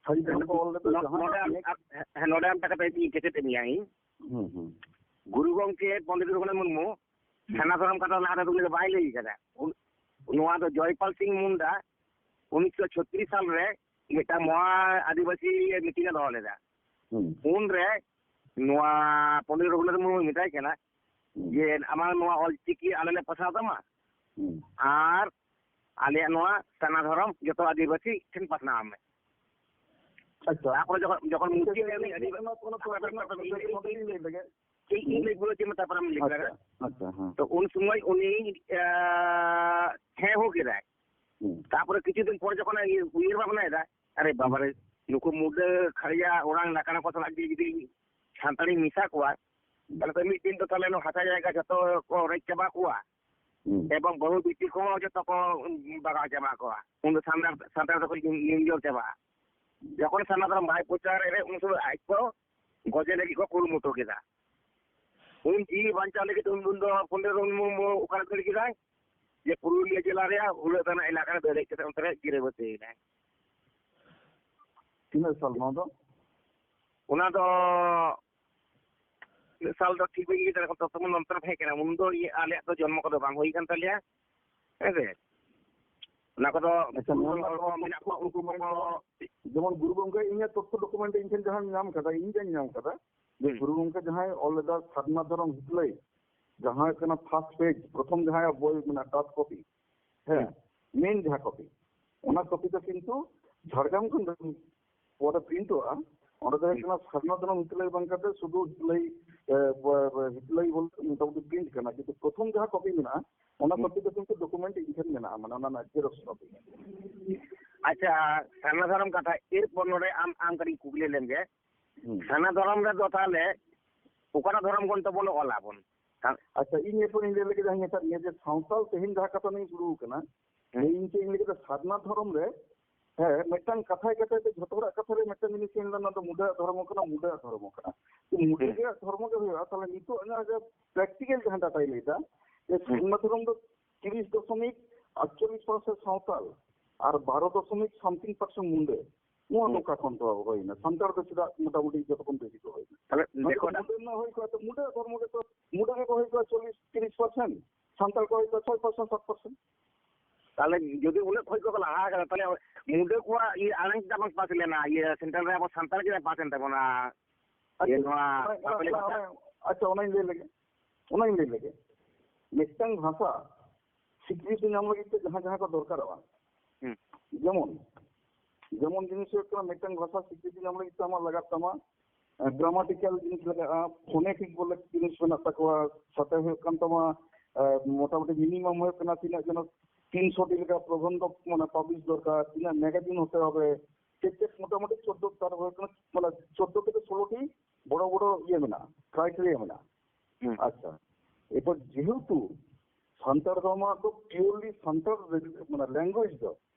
ᱥᱟᱹᱨᱤ ᱫᱷᱚᱨᱚᱢ ᱠᱚ ᱚᱞ ᱞᱮᱫᱟ, ᱱᱚ-, ᱡᱟᱦᱟᱸ ᱱᱚᱰᱮ ᱟᱢ, ᱟᱢ, ᱦᱮᱸ, ᱱᱚᱰᱮ ᱟᱢ ᱴᱟᱠᱟ ᱯᱮ ᱠᱮᱪᱮᱫ ᱮᱫ ᱢᱮᱭᱟ ᱤᱧ᱾ ᱦᱩᱸ, ᱦᱩᱸ᱾ ᱜᱩᱨᱩ ᱜᱚᱢᱠᱮ ᱯᱚᱱᱰᱤᱛ ᱨᱚᱜᱷᱩᱱᱟᱛᱷ ᱢᱩᱨᱢᱩ ᱦᱩᱸ᱾ ᱥᱟᱨᱱᱟ ᱫᱷᱚᱨᱚᱢ ᱠᱟᱛᱷᱟ ᱞᱟᱦᱟ ᱨᱮᱫᱚ ᱩᱱᱤ ᱫᱚ ᱵᱟᱭ ᱞᱟᱹᱭ ᱠᱟᱫᱟ᱾ ᱩᱱ-, ᱱᱚᱣᱟ ᱫᱚ ᱡᱚᱭᱯᱟᱞ ᱥᱤᱝ ᱢᱩᱱᱰᱟ ᱩᱱᱤᱥᱥᱚ ᱪᱷᱚᱛᱨᱤᱥ ᱥᱟᱞ ᱨᱮ ᱢᱤᱫᱴᱟᱝ ᱢᱚᱦᱟ ᱟᱹᱫᱤᱵᱟᱹᱥᱤ ᱢᱤᱴᱤᱝ ᱮ ᱫᱚᱦᱚ ᱞᱮᱫᱟ᱾ ᱦᱩᱸ᱾ ᱩᱱᱨᱮ ᱱᱚᱣᱟ ᱯᱚᱱᱰᱤᱛ ᱨᱚᱜᱷᱩᱱᱟᱛᱷ ᱢᱩᱨᱢᱩ ᱢᱮᱛᱟᱭ ᱠᱟᱱᱟ ᱦᱩᱸ᱾ ᱡᱮ, "ᱟᱢᱟᱝ ᱱᱚᱣᱟ ᱚᱞᱪᱤᱠᱤ ᱟᱞᱮ ᱞᱮ ᱯᱟᱥᱱᱟᱣ ᱛᱟᱢᱟ ᱦᱩᱸ᱾ ᱟᱨ ᱟᱞᱮᱭᱟᱜ ᱱᱚᱣᱟ ᱥᱟᱨᱱᱟ ᱫᱷᱚᱨᱚᱢ ᱡᱚᱛᱚ ᱟᱹᱫᱤᱵᱟᱹᱥᱤ ᱴᱷᱮᱱ ᱯᱟᱥᱱᱟᱣ ᱢᱮ᱾" ᱟᱪᱪᱷᱟ᱾ ᱛᱟᱯᱚᱨᱮ ᱡᱚᱠᱷᱚᱱ, ᱡᱚᱠᱷᱚᱱ ᱢᱩᱪᱟᱹᱫ ᱨᱮ ᱩᱱᱤ ᱟᱹᱰᱤ ᱱᱚᱣᱟ ᱠᱚ ᱱᱚᱣᱟ ᱠᱚ ᱤᱧ ᱞᱟᱹᱭ ᱞᱮᱜᱮ᱾ ᱪᱮᱫ ᱤᱧ ᱞᱟᱹᱭ ᱯᱩᱨᱟᱹᱣ ᱦᱚᱪᱚᱭ ᱢᱮ, ᱛᱟᱯᱚᱨᱮ ᱟᱢ ᱞᱟᱹᱭ ᱟᱪᱪᱷᱟ, ᱫᱟᱲᱮᱭᱟᱜᱼᱟ᱾ ᱟᱪᱪᱷᱟ, ᱦᱮᱸ᱾ ᱛᱚ ᱩᱱ ᱥᱚᱢᱚᱭ ᱩᱱᱤ, ᱟᱸ, ᱦᱮᱸ ᱦᱚᱸ ᱠᱮᱫᱟᱭ᱾ ᱦᱩᱸ᱾ ᱛᱟᱯᱚᱨᱮ ᱠᱤᱪᱷᱩ ᱫᱤᱱ ᱯᱚᱨ ᱡᱚᱠᱷᱚᱱ ᱩᱭᱦᱟᱹᱨ ᱵᱷᱟᱵᱽᱱᱟᱭᱮᱫᱟ, ᱟᱨᱮ ᱵᱟᱵᱟᱨᱮ, ᱱᱩᱠᱩ ᱢᱩᱰᱟᱹ ᱠᱷᱟᱲᱭᱟ ᱚᱲᱟᱝ ᱞᱟᱠᱟᱱᱟ ᱠᱚ ᱥᱟᱞᱟᱜ ᱜᱮ ᱡᱩᱫᱤ ᱥᱟᱱᱛᱟᱲᱤᱧ ᱢᱮᱥᱟ ᱠᱚᱣᱟ, ᱛᱟᱦᱞᱮ ᱛᱚ ᱢᱤᱫ ᱫᱤᱱ ᱫᱚ ᱛᱟᱦᱞᱮ ᱱᱚᱣᱟ ᱦᱟᱥᱟ ᱡᱟᱭᱜᱟ ᱡᱷᱚᱛᱚ ᱠᱚ ᱨᱮᱡ ᱪᱟᱵᱟ ᱠᱚᱣᱟ᱾ ᱦᱩᱸ᱾ ᱮᱵᱚᱝ ᱵᱟᱹᱦᱩ ᱵᱤᱴᱤ ᱠᱚᱦᱚᱸ ᱡᱚᱛᱚ ᱠᱚ ᱵᱟᱜᱟᱣ ᱪᱟᱵᱟ ᱠᱚᱣᱟ᱾ ᱩᱱ ᱫᱚ ᱥᱟᱱᱛᱟᱲ, ᱥᱟᱱᱛᱟᱲ ᱫᱚᱠᱚ ᱧᱩ-, ᱧᱩᱢᱡᱚᱨ ᱪᱟᱵᱟᱜᱼᱟ᱾ ᱡᱚᱠᱷᱚᱱ ᱥᱟᱨᱱᱟ ᱫᱷᱚᱨᱚᱢ ᱵᱟᱭ ᱯᱨᱚᱪᱟᱨ ᱮᱫ ᱨᱮ, ᱩᱱ ᱥᱚᱢᱚᱭ ᱟᱡ ᱠᱚ ᱜᱚᱡᱮ ᱞᱟᱹᱜᱤᱫ ᱠᱚ ᱠᱩᱨᱩᱢᱩᱴᱩ ᱠᱮᱫᱟ᱾ ᱩᱱ ᱡᱤᱣᱤ ᱵᱟᱧᱪᱟᱣ ᱞᱟᱹᱜᱤᱫ ᱩᱱ, ᱩᱱ ᱫᱚ ᱯᱚᱱᱰᱤᱛ ᱨᱚᱜᱷᱩᱱᱟᱛᱷ ᱢᱩᱨᱢᱩ ᱚᱠᱟᱨᱮ ᱫᱟᱹᱲ ᱠᱮᱫᱟᱭ? ᱡᱮ ᱯᱩᱨᱩᱞᱤᱭᱟᱹ ᱡᱮᱞᱟ ᱨᱮᱭᱟᱜ ᱦᱩᱲᱟᱹ ᱛᱟᱱᱟ ᱮᱞᱟᱠᱟ ᱨᱮ ᱫᱟᱹᱲ ᱦᱮᱡ ᱠᱟᱛᱮ ᱚᱱᱛᱮ ᱨᱮ ᱜᱤᱨᱟᱹᱵᱟᱹᱥᱤ ᱭᱮᱱᱟᱭ᱾ ᱛᱤᱱᱟᱹᱜ ᱥᱟᱞ ᱱᱚᱣᱟ ᱫᱚ? ᱚᱱᱟ ᱫᱚ ᱛᱤᱱᱟᱹᱜ ᱥᱟᱞ ᱫᱚ ᱴᱷᱤᱠ ᱵᱟᱹᱧ ᱞᱟᱹᱭ ᱫᱟᱲᱮᱭᱟᱜ ᱠᱟᱱᱟ, ᱛᱚᱛᱚ ᱠᱷᱚᱱ ᱱᱚᱱᱛᱮ ᱨᱮ ᱛᱟᱦᱮᱸ ᱠᱟᱱᱟ᱾ ᱩᱱ ᱫᱚ ᱤᱭᱟᱹ ᱟᱞᱮᱭᱟᱜ ᱫᱚ ᱡᱚᱱᱢᱚ ᱠᱚᱫᱚ ᱵᱟᱝ ᱦᱩᱭ ᱠᱟᱱ ᱛᱟᱞᱮᱭᱟ᱾ ᱦᱮᱸ ᱥᱮ? ᱚᱱᱟ ᱠᱚᱫᱚ ᱟᱪᱪᱷᱟ, ᱱᱚᱣᱟ ᱢᱟ ᱦᱚᱲ ᱠᱚ ᱢᱮᱱᱟᱜ ᱠᱚᱣᱟ, ᱩᱱᱠᱩ ᱠᱚᱠᱚ ᱡᱮᱢᱚᱱ ᱜᱩᱨᱩ ᱜᱚᱢᱠᱮ, ᱤᱧᱟᱹᱜ ᱛᱚᱛᱛᱷᱚ ᱰᱚᱠᱩᱢᱮᱱᱴ ᱤᱧ ᱴᱷᱮᱱ ᱡᱟᱦᱟᱸᱧ ᱧᱟᱢ ᱠᱟᱫᱟ, ᱤᱧ ᱡᱟᱧ ᱧᱟᱢ ᱠᱟᱫᱟ, ᱦᱩᱸ᱾ ᱜᱩᱨᱩ ᱜᱚᱢᱠᱮ ᱡᱟᱦᱟᱸᱭ ᱚᱞ ᱞᱮᱫᱟ ᱥᱟᱨᱱᱟ ᱫᱷᱚᱨᱚᱢ ᱦᱤᱛᱞᱟᱹᱭ, ᱡᱟᱦᱟᱸ ᱦᱩᱭᱩᱜ ᱠᱟᱱᱟ ᱯᱷᱟᱥᱴ ᱯᱮᱡᱽ, ᱯᱨᱚᱛᱷᱚᱢ ᱡᱟᱦᱟᱸᱭᱟᱜ ᱵᱳᱭ ᱢᱮᱱᱟᱜᱼᱟ, ᱴᱟᱯ ᱠᱚᱯᱤ, ᱦᱮᱸ, ᱦᱩᱸ᱾ ᱢᱮᱱ ᱡᱟᱦᱟᱸ ᱠᱚᱯᱤ, ᱚᱱᱟ ᱠᱚᱯᱤ ᱫᱚ ᱠᱤᱱᱛᱩ ᱡᱷᱟᱲᱜᱨᱟᱢ ᱠᱷᱚᱱ ᱯᱚᱨᱮ ᱯᱨᱤᱱᱴᱚᱜᱼᱟ᱾ ᱚᱸᱰᱮ ᱫᱚ ᱦᱩᱭᱩᱜ ᱦᱩᱸ᱾ ᱠᱟᱱᱟ ᱥᱟᱨᱱᱟ ᱫᱷᱚᱨᱚᱢ ᱦᱤᱛᱞᱟᱹᱭ ᱵᱟᱝ ᱠᱟᱛᱮ ᱥᱩᱫᱷᱩ ᱦᱤᱛᱞᱟᱹᱭ, ᱮ, ᱵ-, ᱵ-, ᱦᱤᱛᱞᱟᱹᱭ ᱵᱚᱞᱛᱮ ᱢᱚᱴᱟᱢᱩᱴᱤ ᱯᱨᱤᱱᱴ ᱠᱟᱱᱟ, ᱠᱤᱱᱛᱩ ᱯᱨᱚᱛᱷᱚᱢ ᱡᱟᱦᱟᱸ ᱠᱚᱯᱤ ᱢᱮᱱᱟᱜᱼᱟ, ᱚᱱᱟ ᱦᱩᱸ᱾ ᱠᱚᱯᱤ ᱫᱚ ᱠᱤᱱᱛᱩ ᱰᱚᱠᱩᱢᱮᱱᱴ ᱤᱧ ᱴᱷᱮᱱ ᱢᱮᱱᱟᱜᱼᱟ, ᱢᱟᱱᱮ ᱚᱱᱟ ᱨᱮᱱᱟᱜ ᱡᱮᱨᱚᱠᱥ ᱠᱚᱯᱤ᱾ ᱟᱪᱪᱷᱟ, ᱥᱟᱨᱱᱟ ᱫᱷᱚᱨᱚᱢ ᱠᱟᱛᱷᱟ, ᱮᱨᱯᱚᱨ ᱱᱚᱰᱮ ᱟᱢ, ᱟᱢ ᱠᱟᱹᱴᱤᱡ ᱠᱩᱠᱞᱤ ᱞᱮᱢ ᱜᱮ᱾ ᱦᱩᱸ᱾ ᱥᱟᱨᱱᱟ ᱫᱷᱚᱨᱚᱢ ᱨᱮᱫᱚ ᱛᱟᱦᱚᱞᱮ ᱚᱠᱟᱴᱟᱜ ᱫᱷᱚᱨᱚᱢ ᱵᱚᱱ ᱛᱟᱵᱚᱱ ᱚᱞᱟ ᱵᱚᱱ? ᱥᱟᱱ- ᱟᱪᱪᱷᱟ, ᱤᱧ ᱮᱨᱯᱚᱨ ᱤᱧ ᱞᱟᱹᱭ ᱞᱮᱜᱮ ᱡᱟᱦᱟᱸᱧ ᱢᱮᱛᱟᱫ ᱢᱮᱭᱟ ᱡᱮ ᱥᱟᱶᱛᱟᱞ ᱛᱮᱦᱮᱧ ᱡᱟᱦᱟᱸ ᱠᱟᱛᱷᱟ ᱱᱤᱭᱮ ᱥᱩᱨᱩ ᱠᱟᱱᱟ, ᱦᱩᱸ᱾ ᱤᱧ ᱪᱮᱫ ᱤᱧ ᱞᱟᱹᱭ ᱠᱮᱫᱟ, ᱥᱟᱨᱱᱟ ᱫᱷᱚᱨᱚᱢ ᱨᱮ, ᱦᱮᱸ, ᱢᱤᱫᱴᱟᱝ ᱠᱟᱛᱷᱟᱭ ᱠᱟᱛᱷᱟᱭ ᱛᱮ ᱡᱷᱚᱛᱚ ᱦᱚᱲᱟᱜ ᱠᱟᱛᱷᱟ ᱨᱮ ᱢᱤᱫᱴᱟᱝ ᱡᱤᱱᱤᱥ ᱤᱧ ᱞᱟᱹᱭᱟ, ᱱᱚᱣᱟ ᱫᱚ ᱢᱩᱰᱟᱹᱣᱟᱜ ᱫᱷᱚᱨᱚᱢ ᱠᱟᱱᱟ, ᱢᱩᱰᱟᱹᱣᱟᱜ ᱫᱷᱚᱨᱚᱢ ᱠᱟᱱᱟ᱾ ᱛᱚ ᱢᱩᱰᱟᱹ ᱦᱩᱸ᱾ ᱨᱮᱭᱟᱜ ᱫᱷᱚᱨᱚᱢ ᱜᱮ ᱦᱩᱭᱩᱜᱼᱟ, ᱛᱟᱦᱞᱮ ᱱᱤᱛᱚᱜ ᱤᱧᱟᱹᱜ ᱡᱟᱦᱟᱸ ᱯᱨᱮᱠᱴᱤᱠᱮᱞ ᱡᱟᱦᱟᱸ ᱰᱟᱴᱟᱭ ᱞᱟᱹᱭ ᱫᱟ, ᱡᱮ ᱦᱩᱸ᱾ ᱥᱟᱨᱱᱟ ᱫᱷᱚᱨᱚᱢ ᱫᱚ ᱛᱤᱨᱤᱥ ᱫᱚᱥᱚᱢᱤᱠ ᱟᱴᱪᱚᱞᱞᱤᱥ ᱯᱟᱨᱥᱮᱱᱴ ᱥᱟᱶᱛᱟᱞ ᱟᱨ ᱵᱟᱨᱚ ᱫᱚᱥᱚᱢᱤᱠ ᱥᱟᱢᱛᱷᱤᱝ ᱯᱟᱨᱥᱮᱱᱴ ᱢᱩᱰᱟᱹ᱾ ᱱᱚᱣᱟ ᱫᱚ ᱦᱩᱸ᱾ ᱚᱠᱟ ᱠᱷᱚᱱ ᱛᱚ ᱦᱩᱭᱱᱟ? ᱥᱟᱱᱛᱟᱲ ᱫᱚ ᱪᱮᱫᱟᱜ ᱢᱚᱴᱟᱢᱩᱴᱤ ᱡᱚᱛᱚ ᱠᱷᱚᱱ ᱵᱮᱥᱤ ᱠᱚ ᱦᱩᱭᱱᱟ? ᱛᱟᱦᱞᱮ ᱱᱚᱣᱟ ᱫᱚ ᱫᱮᱠᱚ ᱫᱟ- ᱢᱩᱰᱟᱹ ᱨᱮᱱᱟᱜ ᱦᱩᱭ ᱠᱚᱜᱼᱟ, ᱛᱚ ᱢᱩᱰᱟᱹ ᱫᱷᱚᱨᱢᱚ ᱜᱮᱛᱚ, ᱢᱩᱰᱟᱹ ᱜᱮᱠᱚ ᱦᱩᱭ ᱠᱚᱜᱼᱟ ᱪᱚᱞᱞᱤᱥ ᱛᱤᱨᱤᱥ ᱯᱟᱨᱥᱮᱱᱴ, ᱥᱟᱱᱛᱟᱲ ᱠᱚ ᱦᱩᱭ ᱠᱚᱜᱼᱟ ᱪᱷᱚᱭ ᱯᱟᱨᱥᱮᱱᱴ, ᱥᱟᱛ ᱯᱟᱨᱥᱮᱱᱴ᱾ ᱛᱟᱦᱚᱞᱮ ᱡᱩᱫᱤ ᱩᱱᱟᱹᱜ ᱠᱷᱚᱡ ᱠᱚ ᱞᱟᱦᱟ ᱟᱠᱟᱱᱟ, ᱛᱟᱦᱚᱞᱮ ᱢᱩᱰᱟᱹ ᱠᱚᱣᱟᱜ ᱤᱭᱟᱹ ᱟᱲᱟᱝ ᱪᱮᱫᱟᱜ ᱵᱟᱝ ᱯᱟᱥ ᱞᱮᱱᱟ? ᱤᱭᱟᱹ ᱥᱮᱱᱴᱨᱟᱞ ᱨᱮ ᱟᱵᱚ ᱥᱟᱱᱛᱟᱲ ᱪᱮᱫᱟᱜ ᱯᱟᱥ ᱮᱱ ᱛᱟᱵᱚᱱᱟ? ᱤᱭᱟᱹ ᱟᱪᱪᱷᱟ, ᱱᱚᱣᱟ ᱚᱱᱟ, ᱥᱟᱱᱛᱟᱲᱤ ᱚᱱᱟ, ᱵᱷᱟᱥᱟ? ᱚᱱᱟ, ᱟᱪᱪᱷᱟ, ᱚᱱᱟᱧ ᱞᱟᱹᱭ ᱞᱮᱜᱮ, ᱚᱱᱟᱧ ᱞᱟᱹᱭ ᱞᱮᱜᱮ᱾ ᱢᱤᱫᱴᱟᱝ ᱵᱷᱟᱥᱟ ᱥᱤᱠᱨᱤᱛᱤ ᱧᱟᱢ ᱞᱟᱹᱜᱤᱫ ᱛᱮ ᱡᱟᱦᱟᱸ ᱡᱟᱦᱟᱸ ᱠᱚ ᱫᱚᱨᱠᱟᱨᱚᱜᱼᱟ, ᱦᱩᱸ᱾ ᱡᱮᱢᱚᱱ, ᱡᱮᱢᱚᱱ ᱡᱤᱱᱤᱥ ᱦᱩᱭᱩᱜ ᱠᱟᱱᱟ, ᱢᱤᱫᱴᱟᱝ ᱵᱷᱟᱥᱟ ᱥᱤᱠᱨᱤᱛᱤ ᱧᱟᱢ ᱞᱟᱹᱜᱤᱫ ᱛᱮ ᱟᱢᱟᱜ ᱞᱟᱜᱟᱜ ᱛᱟᱢᱟ, ᱮ, ᱜᱨᱟᱢᱟᱴᱤᱠᱟᱞ ᱡᱤᱱᱤᱥ ᱞᱟᱜᱟᱜᱼᱟ, ᱯᱷᱳᱱᱮᱴᱤᱠ ᱵᱚᱞᱮ ᱡᱤᱱᱤᱥ ᱢᱮᱱᱟᱜ ᱛᱟᱠᱚᱣᱟ, ᱥᱟᱛᱮ ᱦᱩᱭᱩᱜ ᱠᱟᱱ ᱛᱟᱢᱟ, ᱮ, ᱢᱚᱴᱟᱢᱩᱴᱤ ᱢᱤᱱᱤᱢᱟᱢ ᱦᱩᱭᱩᱜ ᱠᱟᱱᱟ ᱛᱤᱱᱟᱹᱜ ᱡᱮᱱᱚ ᱛᱤᱱᱥᱚ ᱴᱤ ᱞᱮᱠᱟ ᱯᱨᱚᱵᱚᱱᱫᱷᱚ ᱢᱟᱱᱮ ᱯᱟᱵᱽᱞᱤᱥ ᱫᱚᱨᱠᱟᱨ, ᱛᱤᱱᱟᱹᱜ ᱢᱮᱜᱟᱡᱤᱱ ᱦᱚᱛᱮ ᱦᱚᱵᱮ, ᱪᱮᱫ ᱪᱮᱫ ᱢᱚᱴᱟᱢᱩᱴᱤ ᱪᱳᱫᱽᱫᱳ, ᱛᱟᱨ ᱦᱩᱭᱩᱜ ᱠᱟᱱᱟ, ᱢᱟᱱᱮ ᱪᱳᱫᱽᱫᱳ ᱛᱷᱮᱠᱮ ᱥᱳᱞᱳ ᱴᱤ ᱵᱚᱲᱚ ᱵᱚᱲᱚ ᱤᱭᱟᱹ ᱢᱮᱱᱟᱜᱼᱟ, ᱠᱨᱟᱭᱴᱮᱨᱤᱭᱟ ᱢᱮᱱᱟᱜᱼᱟ᱾ ᱦᱩᱸ᱾ ᱟᱪᱪᱷᱟ, ᱮᱨᱯᱚᱨ ᱡᱮᱦᱮᱛᱩ ᱥᱟᱱᱛᱟᱲ ᱫᱚ ᱟᱢᱟᱜ ᱫᱚ ᱯᱤᱭᱳᱨᱞᱤ ᱥᱟᱱᱛᱟᱲ ᱨᱮ-, ᱢᱟᱱᱮ ᱞᱮᱝᱜᱩᱭᱮᱡᱽ ᱫᱚ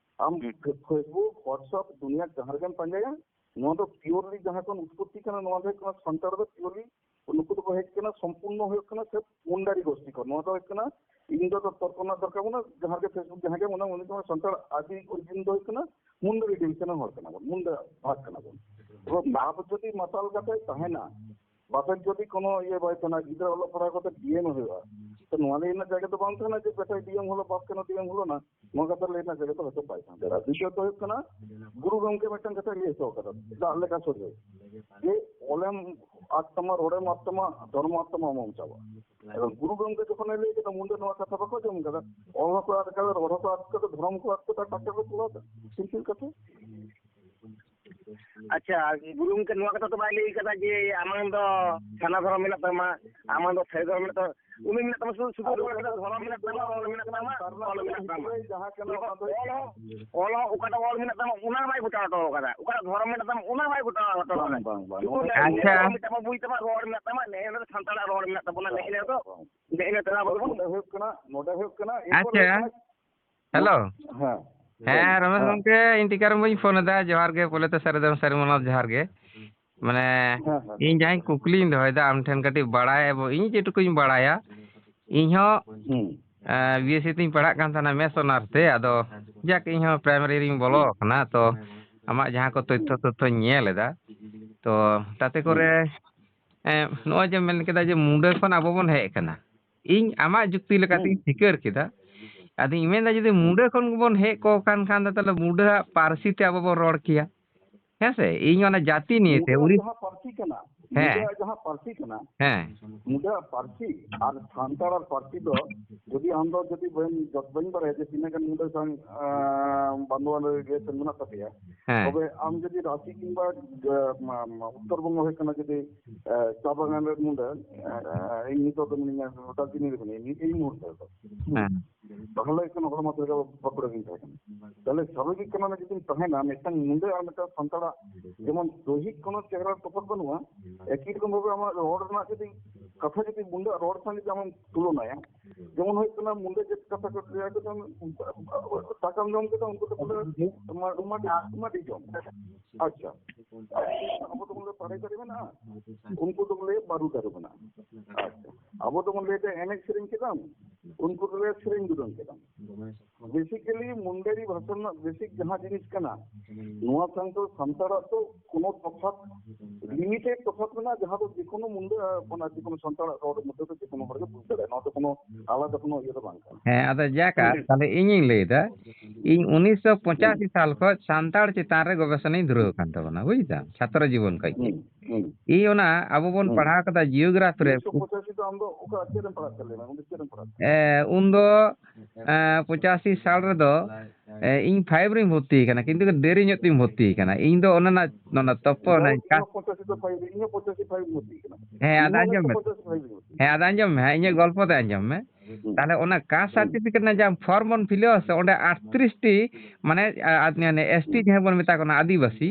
ᱟᱢ ᱦᱩᱸ᱾ ᱯᱷᱮ-, ᱯᱷᱮᱥᱵᱩᱠ, WhatsApp, ᱫᱩᱱᱤᱭᱟᱹ ᱡᱟᱦᱟᱸ ᱨᱮᱜᱮᱢ ᱯᱟᱸᱡᱟᱭᱟ, ᱱᱚᱣᱟ ᱫᱚ ᱯᱤᱭᱳᱨᱞᱤ ᱡᱟᱦᱟᱸ ᱠᱷᱚᱱ ᱩᱛᱯᱚᱛᱛᱤ ᱠᱟᱱᱟ, ᱱᱚᱣᱟ ᱫᱚ ᱦᱩᱭᱩᱜ ᱠᱟᱱᱟ ᱥᱟᱱᱛᱟᱲ ᱫᱚ ᱯᱤᱭᱳᱨᱞᱤ ᱱᱩᱠᱩ ᱫᱚᱠᱚ ᱦᱮᱡ ᱠᱟᱱᱟ ᱥᱚᱢᱯᱩᱨᱱᱚ ᱦᱩᱭᱩᱜ ᱠᱟᱱᱟ ᱥᱮ ᱢᱩᱱᱰᱟᱨᱤ ᱜᱳᱥᱴᱤ ᱠᱷᱚᱱ᱾ ᱱᱚᱣᱟ ᱫᱚ ᱦᱩᱭᱩᱜ ᱠᱟᱱᱟ, ᱤᱧ ᱫᱚ ᱛᱚᱨᱠᱚ ᱨᱮᱱᱟᱜ ᱫᱚᱨᱠᱟᱨ ᱵᱟᱹᱱᱩᱜᱼᱟ, ᱡᱟᱦᱟᱸ ᱨᱮᱜᱮ ᱯᱷᱮᱥᱵᱩᱠ ᱡᱟᱦᱟᱸ ᱜᱮ ᱢᱚᱱᱮ ᱢᱚᱱᱮ ᱠᱚ ᱥᱟᱱᱛᱟᱲ ᱟᱹᱫᱤ ᱚᱨᱤᱡᱤᱱ ᱫᱚ ᱦᱩᱭᱩᱜ ᱠᱟᱱᱟ ᱢᱩᱱᱰᱟᱨᱤ ᱰᱤᱵᱷᱤᱡᱚᱱ ᱨᱮᱱ ᱦᱚᱲ ᱠᱟᱱᱟ ᱵᱚᱱ, ᱢᱩᱱᱰᱟ ᱵᱷᱟᱜᱽ ᱠᱟᱱᱟ ᱵᱚᱱ᱾ ᱛᱚ ᱵᱟᱯ ᱡᱩᱫᱤ ᱢᱟᱛᱟᱞ ᱠᱟᱛᱮ ᱛᱟᱦᱮᱱᱟ, ᱵᱟᱯᱮ ᱡᱩᱫᱤ ᱠᱳᱱᱳ ᱤᱭᱟᱹ ᱵᱟᱭ ᱛᱟᱦᱮᱱᱟ, ᱜᱤᱫᱽᱨᱟᱹ ᱚᱞᱚᱜ ᱯᱟᱲᱦᱟᱣ ᱠᱟᱛᱮ ᱰᱤ ᱮᱢ ᱮ ᱦᱩᱭᱩᱜᱼᱟ, ᱛᱚ ᱱᱚᱣᱟ ᱞᱟᱹᱭ ᱨᱮᱱᱟᱜ ᱡᱟᱭᱜᱟ ᱫᱚ ᱵᱟᱝ ᱛᱟᱦᱮᱱᱟ ᱡᱮ ᱵᱮᱴᱟᱭ ᱰᱤ ᱮᱢ ᱦᱚᱞᱚ, ᱵᱟᱯ ᱠᱮᱱ ᱰᱤ ᱮᱢ ᱦᱚᱞᱚ ᱱᱟ, ᱱᱚᱣᱟ ᱠᱟᱛᱷᱟ ᱞᱟᱹᱭ ᱨᱮᱱᱟᱜ ᱡᱟᱭᱜᱟ ᱫᱚ ᱦᱚᱭᱛᱳ ᱵᱟᱭ ᱛᱟᱦᱮᱱ ᱫᱟᱲᱮᱭᱟᱜᱼᱟ᱾ ᱫᱤᱛᱤᱭᱚᱛᱚ ᱦᱩᱭᱩᱜ ᱠᱟᱱᱟ, ᱜᱩᱨᱩ ᱜᱚᱢᱠᱮ ᱢᱤᱫᱴᱟᱝ ᱠᱟᱛᱷᱟᱭ ᱞᱟᱹᱭ ᱦᱚᱴᱚ ᱠᱟᱫᱟ, ᱫᱟᱜ ᱞᱮᱠᱟ ᱥᱚᱡᱷᱮ, ᱡᱮ ᱚᱞᱮᱢ ᱟᱫ ᱛᱟᱢᱟ, ᱨᱚᱲᱮᱢ ᱟᱫ ᱛᱟᱢᱟ, ᱫᱷᱚᱨᱢᱚ ᱟᱫ ᱛᱟᱢᱟ, ᱟᱢ ᱦᱚᱢ ᱪᱟᱵᱟᱜᱼᱟ᱾ ᱮᱵᱚᱝ ᱜᱩᱨᱩ ᱜᱚᱢᱠᱮ ᱡᱚᱠᱷᱚᱱᱮ ᱞᱟᱹᱭ ᱠᱮᱫᱟ, ᱢᱩᱱᱰᱟᱹ ᱱᱚᱣᱟ ᱠᱟᱛᱷᱟ ᱵᱟᱠᱚ ᱟᱸᱡᱚᱢ ᱠᱟᱫᱟ, ᱚᱞ ᱦᱚᱸᱠᱚ ᱟᱫ ᱠᱟᱫᱟ, ᱨᱚᱲ ᱦᱚᱸᱠᱚ ᱟᱫ ᱠᱟᱫᱟ, ᱫᱷᱚᱨᱚᱢ ᱠᱚ ᱟᱫ ᱠᱟᱫᱟ, ᱴᱟᱠᱟ ᱠᱚ ᱪᱟᱞᱟᱣ ᱫᱟ, ᱥᱤᱢᱯᱤᱞ ᱠᱟᱛᱷᱟ᱾ ᱟᱪᱪᱷᱟ, ᱜᱩᱨᱩ ᱜᱚᱢᱠᱮ ᱱᱚᱣᱟ ᱠᱟᱛᱷᱟ ᱛᱚ ᱵᱟᱭ ᱞᱟᱹᱭ ᱠᱟᱫᱟ ᱡᱮ ᱟᱢᱟᱝ ᱫᱚ ᱥᱟᱨᱱᱟ ᱫᱷᱚᱨᱚᱢ ᱢᱮᱱᱟᱜ ᱛᱟᱢᱟ, ᱟᱢᱟᱝ ᱫᱚ ᱥᱟᱹᱨᱤ ᱫᱷᱚᱨᱚᱢ ᱢᱮᱱᱟᱜ ᱛᱟᱢᱟ, ᱩᱱᱤ ᱢᱮᱱᱟᱜ ᱛᱟᱢᱟ ᱥᱩᱫᱷᱩ, ᱥᱩᱫᱷᱩ ᱟᱫᱚ ᱨᱚᱲ ᱠᱟᱫᱟ, ᱫᱷᱚᱨᱚᱢ ᱢᱮᱱᱟᱜ ᱛᱟᱢᱟ, ᱚᱞ ᱢᱮᱱᱟᱜ ᱛᱟᱢᱟ, ᱥᱟᱨᱱᱟ ᱚᱞ ᱫᱷᱚᱨᱚᱢ ᱢᱮᱱᱟᱜ ᱛᱟᱢᱟ᱾ ᱡᱟᱦᱟᱸ ᱠᱟᱱᱟ, ᱚᱱᱟ ᱫᱚ ᱚᱞ ᱦᱚᱸ, ᱚᱞ ᱦᱚᱸ ᱚᱠᱟᱴᱟᱜ ᱚᱞ ᱢᱮᱱᱟᱜ ᱛᱟᱢᱟ ᱚᱱᱟ ᱵᱟᱭ ᱜᱚᱴᱟ ᱦᱚᱴᱚ ᱠᱟᱫᱟ, ᱚᱠᱟᱴᱟᱜ ᱫᱷᱚᱨᱚᱢ ᱢᱮᱱᱟᱜ ᱛᱟᱢᱟ ᱚᱱᱟ ᱵᱟᱭ ᱜᱚᱴᱟ ᱦᱚᱴᱚ ᱠᱟᱫᱟ᱾ ᱵᱟᱝ, ᱵᱟᱝ, ᱵᱟᱝ, ᱥᱩᱫᱷᱩ ᱱᱚᱣᱟ ᱫᱚ ᱟᱪᱪᱷᱟ᱾ ᱢᱤᱫᱴᱟᱝ ᱵᱳᱭ ᱛᱟᱢᱟ, ᱨᱚᱲ ᱢᱮᱱᱟᱜ ᱛᱟᱢᱟ, ᱱᱮᱜᱼᱮ ᱱᱚᱰᱮ ᱥᱟᱱᱛᱟᱲᱟᱜ ᱨᱚᱲ ᱢᱮᱱᱟᱜ ᱛᱟᱵᱚᱱᱟ, ᱱᱮᱜᱼᱮ ᱱᱤᱭᱟᱹ ᱫᱚ, ᱱᱮᱜᱼᱮ ᱱᱤᱭᱟᱹ ᱛᱮᱞᱟ ᱵᱚᱱ ᱱᱚᱰᱮ ᱦᱩᱭᱩᱜ ᱠᱟᱱᱟ, ᱱᱚᱰᱮ ᱦᱩᱭᱩᱜ ᱠᱟᱱᱟ, ᱮᱨᱯᱚᱨ ᱟᱪᱪᱷᱟ᱾ ᱦᱩᱭᱩᱜ ᱠᱟᱱᱟ, ᱦᱮᱞᱳ᱾ ᱦᱮᱸ᱾ ᱦᱮᱸ, ᱨᱚᱢᱮᱥ ᱦᱮᱸ᱾ ᱜᱚᱢᱠᱮ, ᱤᱧ ᱴᱤᱠᱟᱹᱨᱟᱢ ᱵᱟᱹᱧ ᱯᱷᱳᱱ ᱮᱫᱟ᱾ ᱡᱚᱦᱟᱨ ᱜᱮ, ᱯᱚᱭᱞᱟᱹ ᱛᱮ ᱥᱟᱹᱨᱤ ᱫᱚ ᱥᱟᱹᱨᱤ ᱢᱟᱱᱟᱣ ᱡᱚᱦᱟᱨ ᱜᱮ᱾ ᱢᱟᱱᱮ, ᱦᱮᱸ, ᱦᱮᱸ᱾ ᱤᱧ ᱡᱟᱦᱟᱸᱧ ᱠᱩᱠᱞᱤᱧ ᱫᱚᱦᱚᱭᱮᱫᱟ ᱟᱢ ᱴᱷᱮᱱ, ᱠᱟᱹᱴᱤᱡ ᱵᱟᱲᱟᱭ, ᱤᱧ ᱡᱮᱴᱩᱠᱩᱧ ᱵᱟᱲᱟᱭᱟ, ᱤᱧ ᱦᱚᱸ, ᱦᱩᱸ᱾ ᱮ, ᱵᱤ ᱮᱥ ᱥᱤ ᱛᱤᱧ ᱯᱟᱲᱦᱟᱜ ᱠᱟᱱ ᱛᱟᱦᱮᱱᱟ ᱢᱮᱥ ᱚᱱᱟᱨᱥ ᱛᱮ, ᱟᱫᱚ ᱡᱟᱠ, ᱤᱧ ᱦᱚᱸ ᱯᱨᱟᱭᱢᱟᱨᱤ ᱨᱤᱧ ᱵᱚᱞᱚ ᱦᱩᱸ᱾ ᱟᱠᱟᱱᱟ, ᱛᱚ ᱟᱢᱟᱜ ᱡᱟᱦᱟᱸ ᱠᱚ ᱛᱚᱛᱛᱷᱚ ᱦᱩᱸ᱾ ᱛᱚᱛᱛᱷᱚᱧ ᱧᱮᱞ ᱮᱫᱟ, ᱛᱚ ᱛᱟᱛᱮ ᱦᱩᱸ᱾ ᱠᱚᱨᱮ, ᱮ, ᱱᱚᱜᱼᱚᱭ ᱡᱮ ᱢᱮᱱ ᱠᱮᱫᱟ ᱡᱮ ᱢᱩᱰᱟᱹ ᱠᱷᱚᱱ ᱟᱵᱚ ᱵᱚᱱ ᱦᱮᱡ ᱟᱠᱟᱱᱟ, ᱤᱧ ᱟᱢᱟᱜ ᱡᱩᱠᱛᱤ ᱞᱮᱠᱟᱛᱤᱧ ᱦᱩᱸ᱾ ᱴᱷᱤᱠᱟᱹᱨ ᱠᱮᱫᱟ ᱟᱫᱚᱧ ᱢᱮᱱᱫᱟ, ᱡᱩᱫᱤ ᱢᱩᱰᱟᱹ ᱠᱷᱚᱱ ᱜᱮᱵᱚᱱ ᱦᱮᱡ ᱠᱚᱜ ᱠᱟᱱ ᱠᱷᱟᱱ ᱫᱚ, ᱛᱟᱦᱚᱞᱮ ᱢᱩᱰᱟᱹ ᱟᱜ ᱯᱟᱹᱨᱥᱤ ᱛᱮ ᱟᱵᱚ ᱵᱚᱱ ᱨᱚᱲ ᱠᱮᱭᱟ᱾ ᱦᱮᱸ ᱥᱮ? ᱤᱧ ᱚᱱᱟ ᱡᱟᱹᱛᱤ ᱱᱤᱭᱮ ᱛᱮ ᱢᱩᱰᱟᱹ ᱩᱲᱤ- ᱡᱟᱦᱟᱸ ᱯᱟᱹᱨᱥᱤ ᱠᱟᱱᱟ, ᱦᱮᱸ᱾ ᱢᱩᱰᱟᱹ ᱡᱟᱦᱟᱸ ᱯᱟᱹᱨᱥᱤ ᱠᱟᱱᱟ, ᱦᱮᱸ᱾ ᱢᱩᱰᱟᱹ ᱯᱟᱹᱨᱥᱤ ᱟᱨ ᱥᱟᱱᱛᱟᱲ ᱟᱨ ᱯᱟᱹᱨᱥᱤ ᱫᱚ, ᱡᱩᱫᱤ ᱟᱢ ᱫᱚ, ᱡᱩᱫᱤ ᱵᱟᱹᱧ, ᱡᱚᱛ-, ᱵᱟᱹᱧ ᱵᱟᱲᱟᱭᱟ ᱡᱮ ᱛᱤᱱᱟᱹᱜ ᱜᱟᱱ ᱢᱩᱰᱟᱹ ᱥᱟᱝ, ᱟᱸ, ᱵᱟᱸᱫᱳᱣᱟᱱ ᱨᱮ relation ᱢᱮᱱᱟᱜ ᱛᱟᱯᱮᱭᱟ, ᱦᱮᱸ᱾ ᱛᱚᱵᱮ ᱟᱢ ᱡᱩᱫᱤ ᱨᱟᱸᱪᱤ ᱠᱤᱝᱵᱟ, ᱟᱸ, ᱢᱟ-, ᱢᱟ-, ᱩᱛᱛᱚᱨ ᱵᱚᱝᱜᱚ ᱦᱩᱭᱩᱜ ᱠᱟᱱᱟ, ᱡᱩᱫᱤ, ᱟᱸ, ᱪᱟ ᱵᱟᱜᱟᱱ ᱨᱮ ᱢᱩᱰᱟᱹ, ᱟᱸ, ᱤᱧ ᱱᱤᱛᱚᱜ ᱫᱚ ᱢᱤᱱᱟᱹᱧᱟ ᱫᱟᱨᱡᱤᱞᱤᱝ ᱨᱮ ᱢᱤᱱᱟᱹᱧᱟ, ᱱᱤᱛ ᱮᱭ ᱢᱩᱦᱩᱨᱛᱚ ᱨᱮᱫᱚ᱾ ᱦᱮᱸ᱾ ᱛᱟᱦᱚᱞᱮ ᱠᱷᱟᱱ ᱦᱚᱲ ᱢᱟ ᱛᱟᱦᱚᱞᱮ ᱵᱟᱸᱠᱩᱲᱟ ᱨᱮᱱ ᱛᱟᱦᱮᱸ ᱠᱟᱱᱟ᱾ ᱛᱟᱦᱚᱞᱮ ᱥᱟᱵᱷᱟᱵᱤᱠ ᱠᱟᱱᱟ ᱡᱩᱫᱤᱢ ᱛᱟᱦᱮᱱᱟ, ᱢᱤᱫᱴᱟᱝ ᱢᱩᱰᱟᱹ ᱟᱨ ᱢᱤᱫᱴᱟᱝ ᱥᱟᱱᱛᱟᱲᱟᱜ ᱡᱮᱢᱚᱱ ᱫᱚᱭᱦᱤᱠ ᱠᱳᱱᱳ ᱪᱮᱦᱨᱟ ᱛᱚᱯᱷᱟᱛ ᱵᱟᱹᱱᱩᱜᱼᱟ, ᱮᱠᱤ ᱨᱚᱠᱚᱢ ᱵᱷᱟᱵᱮ ᱟᱢᱟᱜ ᱨᱚᱲ ᱨᱮᱱᱟᱜ ᱡᱩᱫᱤ ᱠᱟᱛᱷᱟ ᱡᱩᱫᱤ ᱢᱩᱰᱟᱹ ᱨᱚᱲ ᱥᱟᱶ ᱡᱩᱫᱤ ᱟᱢᱮᱢ ᱛᱩᱞᱚᱱᱟᱭᱟ, ᱡᱮᱢᱚᱱ ᱦᱩᱭᱩᱜ ᱠᱟᱱᱟ ᱢᱩᱰᱟᱹ ᱡᱟᱹᱛ ᱠᱟᱛᱷᱟ ᱠᱚ ᱞᱟᱹᱭᱟ ᱠᱚ, ᱡᱮᱢᱚᱱ ᱥᱟᱠᱟᱢ ᱡᱚᱢ ᱠᱮᱫᱟ, ᱩᱱᱠᱩ ᱫᱚᱠᱚ ᱞᱟᱹᱭᱟ ᱢᱟ-, ᱢᱟᱹᱰᱤ, ᱢᱟᱹᱰᱤ ᱡᱚᱢ᱾ ᱟᱪᱪᱷᱟ, ᱟᱵᱚ ᱫᱚᱵᱚᱱ ᱞᱟᱹᱭᱟ ᱛᱟᱲᱮ ᱫᱟᱨᱮ ᱢᱮᱱᱟᱜᱼᱟ, ᱩᱱᱠᱩ ᱫᱚᱠᱚ ᱞᱟᱹᱭᱟ ᱵᱟᱹᱨᱩ ᱫᱟᱨᱮ ᱢᱮᱱᱟᱜᱼᱟ᱾ ᱟᱪᱪᱷᱟ, ᱟᱵᱚ ᱫᱚᱵᱚᱱ ᱞᱟᱹᱭ ᱮᱫᱟ ᱮᱱᱮᱡ ᱥᱮᱨᱮᱧ ᱠᱮᱫᱟᱢ, ᱩᱱᱠᱩ ᱫᱚ ᱞᱟᱹᱭᱟ ᱥᱮᱨᱮᱧ ᱫᱩᱨᱟᱹᱝ ᱠᱮᱫᱟᱢ᱾ Basically ᱢᱩᱱᱰᱟᱹᱨᱤ ᱵᱷᱟᱥᱟ ᱨᱮᱱᱟᱜ basic ᱡᱟᱦᱟᱸ ᱡᱤᱱᱤᱥ ᱠᱟᱱᱟ, ᱱᱚᱣᱟ ᱥᱟᱶᱛᱮ ᱥᱟᱱᱛᱟᱲᱟᱜ ᱫᱚ ᱠᱳᱱᱳ ᱛᱚᱯᱷᱟᱛ, limited ᱛᱚᱯᱷᱟᱛ ᱢᱮᱱᱟᱜᱼᱟ, ᱡᱟᱦᱟᱸ ᱫᱚ ᱡᱮᱠᱳᱱᱳ ᱢᱩᱱᱰᱟᱹ, ᱚᱱᱟ ᱡᱮᱠᱳᱱᱳ ᱥᱟᱱᱛᱟᱲᱟᱜ ᱨᱚᱲ ᱢᱚᱫᱽᱫᱷᱮ ᱫᱚ ᱡᱮᱠᱳᱱᱳ ᱦᱚᱲ ᱜᱮ ᱵᱩᱡᱽ ᱫᱟᱲᱮᱭᱟᱜᱼᱟ᱾ ᱱᱚᱣᱟ ᱫᱚ ᱠᱳᱱᱳ ᱟᱞᱟᱫᱟ ᱠᱳᱱᱳ ᱤᱭᱟᱹ ᱫᱚ ᱵᱟᱝ ᱠᱟᱱᱟ᱾ ᱦᱮᱸ, ᱟᱫᱚ ᱡᱟᱠ, ᱦᱩᱸ᱾ ᱛᱟᱦᱞᱮ ᱤᱧᱤᱧ ᱞᱟᱹᱭᱫᱟ, ᱤᱧ ᱩᱱᱤᱥᱥᱚ ᱯᱚᱸᱪᱟᱥᱤ ᱦᱩᱸ᱾ ᱥᱟᱞ ᱠᱷᱚᱱ ᱥᱟᱱᱛᱟᱲ ᱪᱮᱛᱟᱱ ᱨᱮ ᱜᱚᱵᱮᱥᱚᱱᱟᱧ ᱫᱷᱩᱨᱟᱹᱣ ᱟᱠᱟᱱ ᱛᱟᱵᱚᱱᱟ, ᱵᱩᱡᱽ ᱫᱟᱢ, ᱪᱷᱟᱛᱨᱚ ᱡᱤᱵᱚᱱ ᱠᱷᱚᱱ ᱜᱮ᱾ ᱦᱩᱸ, ᱦᱩᱸ, ᱤᱧ ᱚᱱᱟ ᱟᱵᱚ ᱵᱚᱱ ᱦᱩᱸ᱾ ᱯᱟᱲᱦᱟᱣ ᱠᱟᱫᱟ geography ᱨᱮ, ᱩᱱᱤᱥᱥᱚ ᱯᱚᱸᱪᱟᱥᱤ ᱫᱚ ᱟᱢ ᱫᱚ ᱚᱠᱟ ᱪᱮᱫ ᱨᱮᱢ ᱯᱟᱲᱦᱟᱜ ᱠᱟᱱ ᱞᱟᱹᱭ ᱢᱮ, ᱩᱱ ᱫᱚ ᱪᱮᱫ ᱨᱮᱢ ᱯᱟᱲᱦᱟᱜ ᱠᱟᱱᱟ? ᱮ, ᱩᱱ ᱫᱚ, ᱮ, ᱯᱚᱸᱪᱟᱥᱤ ᱥᱟᱞ ᱨᱮᱫᱚ, ᱮ, ᱤᱧ five ᱨᱤᱧ ᱵᱷᱚᱨᱛᱤ ᱟᱠᱟᱱᱟ, ᱠᱤᱱᱛᱩ ᱫᱮᱨᱤ ᱧᱚᱜ ᱛᱤᱧ ᱵᱷᱚᱨᱛᱤ ᱟᱠᱟᱱᱟ᱾ ᱤᱧ ᱫᱚ ᱚᱱᱟ ᱨᱮᱱᱟᱜ, ᱚᱱᱟ ᱛᱚᱯᱚ, ᱤᱧ ᱚᱱᱟ ᱦᱚᱸ, ᱤᱧ ᱦᱚᱸ ᱯᱚᱸᱪᱟᱥᱤ ᱫᱚ five, ᱤᱧ ᱦᱚᱸ ᱯᱚᱸᱪᱟᱥᱤ five ᱤᱧ ᱵᱷᱚᱨᱛᱤ ᱟᱠᱟᱱᱟ᱾ ᱦᱮᱸ, ᱟᱫᱚ ᱤᱧ ᱦᱚᱸ ᱟᱸᱡᱚᱢ ᱢᱮ᱾ ᱯᱚᱸᱪᱟᱥᱤ five ᱤᱧ ᱵᱷᱚᱨᱛᱤ ᱦᱮᱸ, ᱟᱫᱚ ᱟᱸᱡᱚᱢ ᱢᱮ ᱦᱟᱸᱜ, ᱤᱧᱟᱹᱜ ᱦᱩᱸ᱾ ᱜᱚᱞᱯᱚ ᱫᱚ ᱟᱸᱡᱚᱢ ᱢᱮ᱾ ᱦᱩᱸ᱾ ᱛᱟᱦᱞᱮ ᱚᱱᱟ caste ᱦᱩᱸ᱾ certificate ᱨᱮᱱᱟᱜ ᱡᱟᱦᱟᱸ form ᱵᱚᱱ fill up ᱟ ᱥᱮ, ᱚᱸᱰᱮ ᱟᱴᱛᱨᱤᱥ ᱴᱤ, ᱢᱟᱱᱮ, ᱟ-, ᱟ-, ᱢᱟᱱᱮ, S T ᱦᱩᱸ᱾ ᱡᱟᱦᱟᱸ ᱵᱚᱱ ᱢᱮᱛᱟ ᱠᱚ ᱠᱟᱱᱟ, ᱟᱹᱫᱤᱵᱟᱹᱥᱤ,